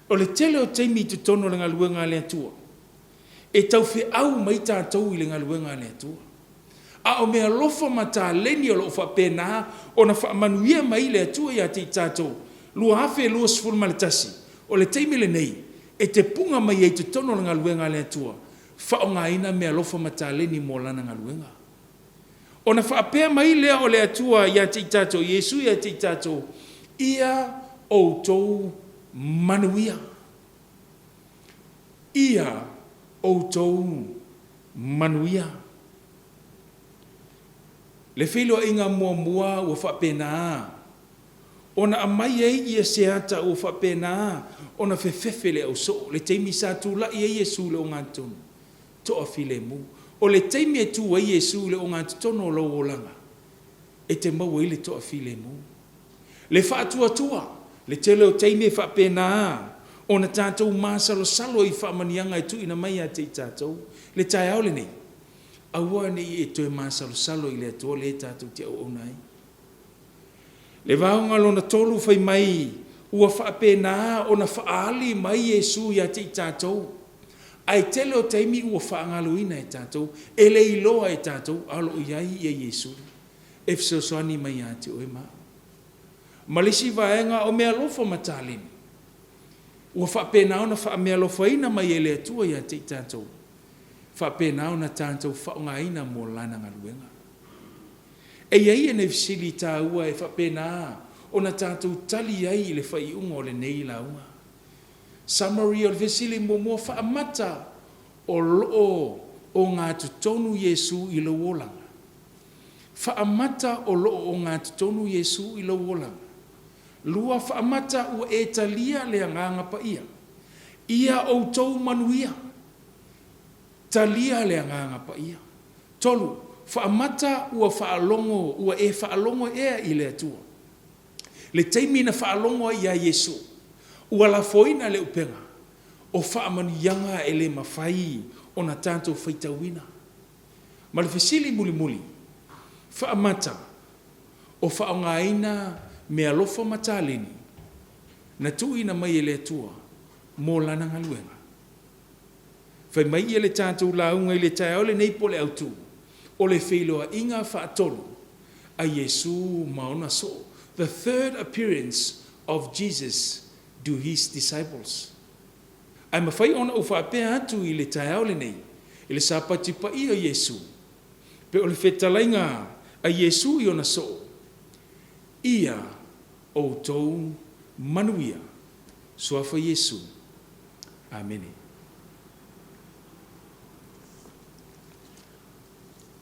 O le tele o taimi i totonu o le galuega a le Atua, e tau feau mai tatou i le galuega a le Atua. A o meaalofa ma taleni o lo o faapena ona faamanuia mai le Atua ia te i tatou, 2021, o le taimi lenei e te puna mai ai i totonu o le galuega a le Atua, faaaogaina meaalofa ma taleni mo Lana galuega. Ona faapea mai lea o le Atua ia te i tatou, Iesu ia te i tatou, Ia outou manuia. Ia outou manuia. Le feiloaiga muamua ua faapena ona aumai ai ia se ata ua faapena ona fefefe le ausoo, le taimi sa tulai ai Iesu i le ogatotonu, toafilemu. O le taimi e tu ai Iesu i le ogatotonu o lou olaga, e te maua ai le toafilemu. Le faatuatua, le tele o taimi e faapena ona tatou masalosalo i faamanuiaga e tuuina mai ia te i tatou. Le taeao lenei, aua ne i e toe masalosalo i le Atua lea tatou te auauna ai. Le vaoga lona tolu fai mai ua faapena ona faaali mai Iesu ia te i tatou, ae tele o taimi ua faagaloina e tatou, e le iloa e tatou, a o lo o i ai ia Iesu e fesoasoani mai ia te oe ma au. Ma le isi vaega o meaalofa ma taleni, ua faapena ona faameaalofaina mai e le Atua ia te i tatou, faapena ona tatou faaaogaina mo Lana galuega. E i ai nei fesili taua e faapena ona tatou tali ai i le faaiuga o lenei lauga. Summary o le fesili muamua faamata o lo o ogatotonu Iesu i lou olaga? Faamata o lo o ogatotonu Iesu i lou olaga? Lua, faamata ua e talia le Agaga Paia? Ia outou manuia. Talia le Agaga Paia. Tolu, faamata ua faalogo, ua e faalogo ea i le Atua? Le taimi na faalogo ai ia Iesu, ua lafoina le upega o faamanuiaga e le mafai ona tatou faitauina. Ma le fesili mulimuli, faamata o faaaogaina meaalofa ma taleni na tuuina mai e le Atua mo Lana galuega? Fai mai ia le tatou lauga i le taeao lenei po o le autu, o le feiloaiga faatolu a Iesu ma ona soo, the third appearance of Jesus to his disciples. Ae mafai ona ou faapea atu i le taeao lenei, i le Sapati paia o Iesu, pe o le fetalaiga a Iesu i ona soo, Ia outou manuia. Suafa Iesu. Amene.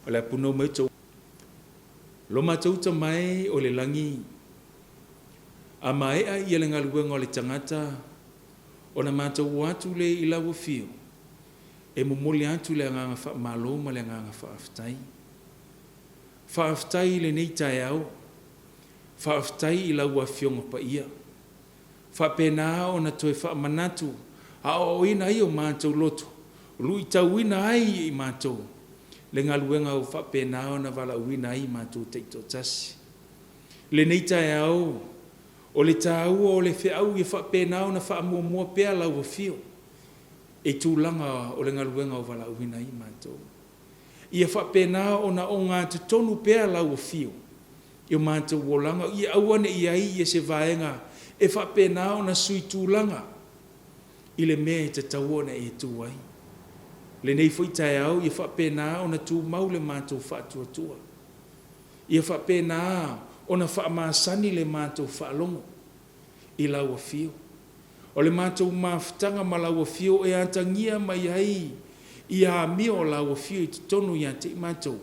O le a punou mai outou. Lo matou Tama e o le lagi, a maea ia le galuega o le tagata, ona matou o atu lea i lau afio, e momoli atu le agaga faamalo ma le agaga faafetai. Faafetai i lenei taeao, faafetai i lau Afioga Paia. Faapena ona toe faamanatu aoaoina ai o matou loto, luitauina ai i matou le galuega ua faapena ona valaauina ai i matou taitoatasi. I lenei taeao, o le taua o le feau ia faapena ona faamuamua pea lau afio i tulaga o le galuega ua valaauina ai i matou. Ia faapena ona ogatotonu pea lau afio i o matou olaga, ia aua ne i i ai se vaega e faapena ona sui tulaga i le mea e tatau ona e tu ai. Lenei foi taeao ia faapena ona tumau le matou faatuatua. Ia faapena ona faamasani le matou faalogo i lau afio. O le matou mafutaga ma lau afio e atagia mai ai ia amio o lau afio i totonu ia te i matou,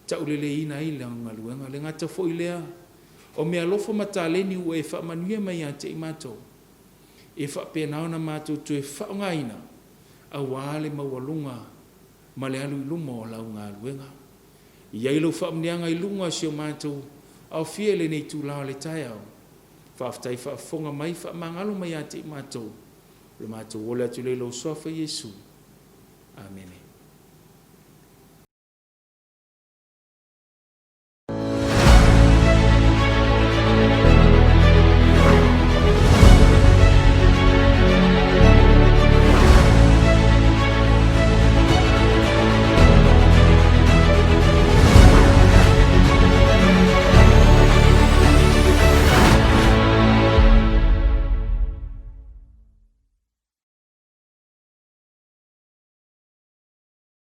tauleleiina ai lau galuega. Le gata foi lea, o meaalofa ma taleni ua e faamanuia mai ia te i matou, e faapena ona matou toe faaaogaina aua le maualuga ma le alu i luma o lau galuega. I ai lau faamanuiaga i luga o si o matou aofia i lenei itula o le taeao. Faafetai faafofoga mai, faamagalo mai ia te i matou, o le matou ola atu lea i lou Suafa Iesu. Amene.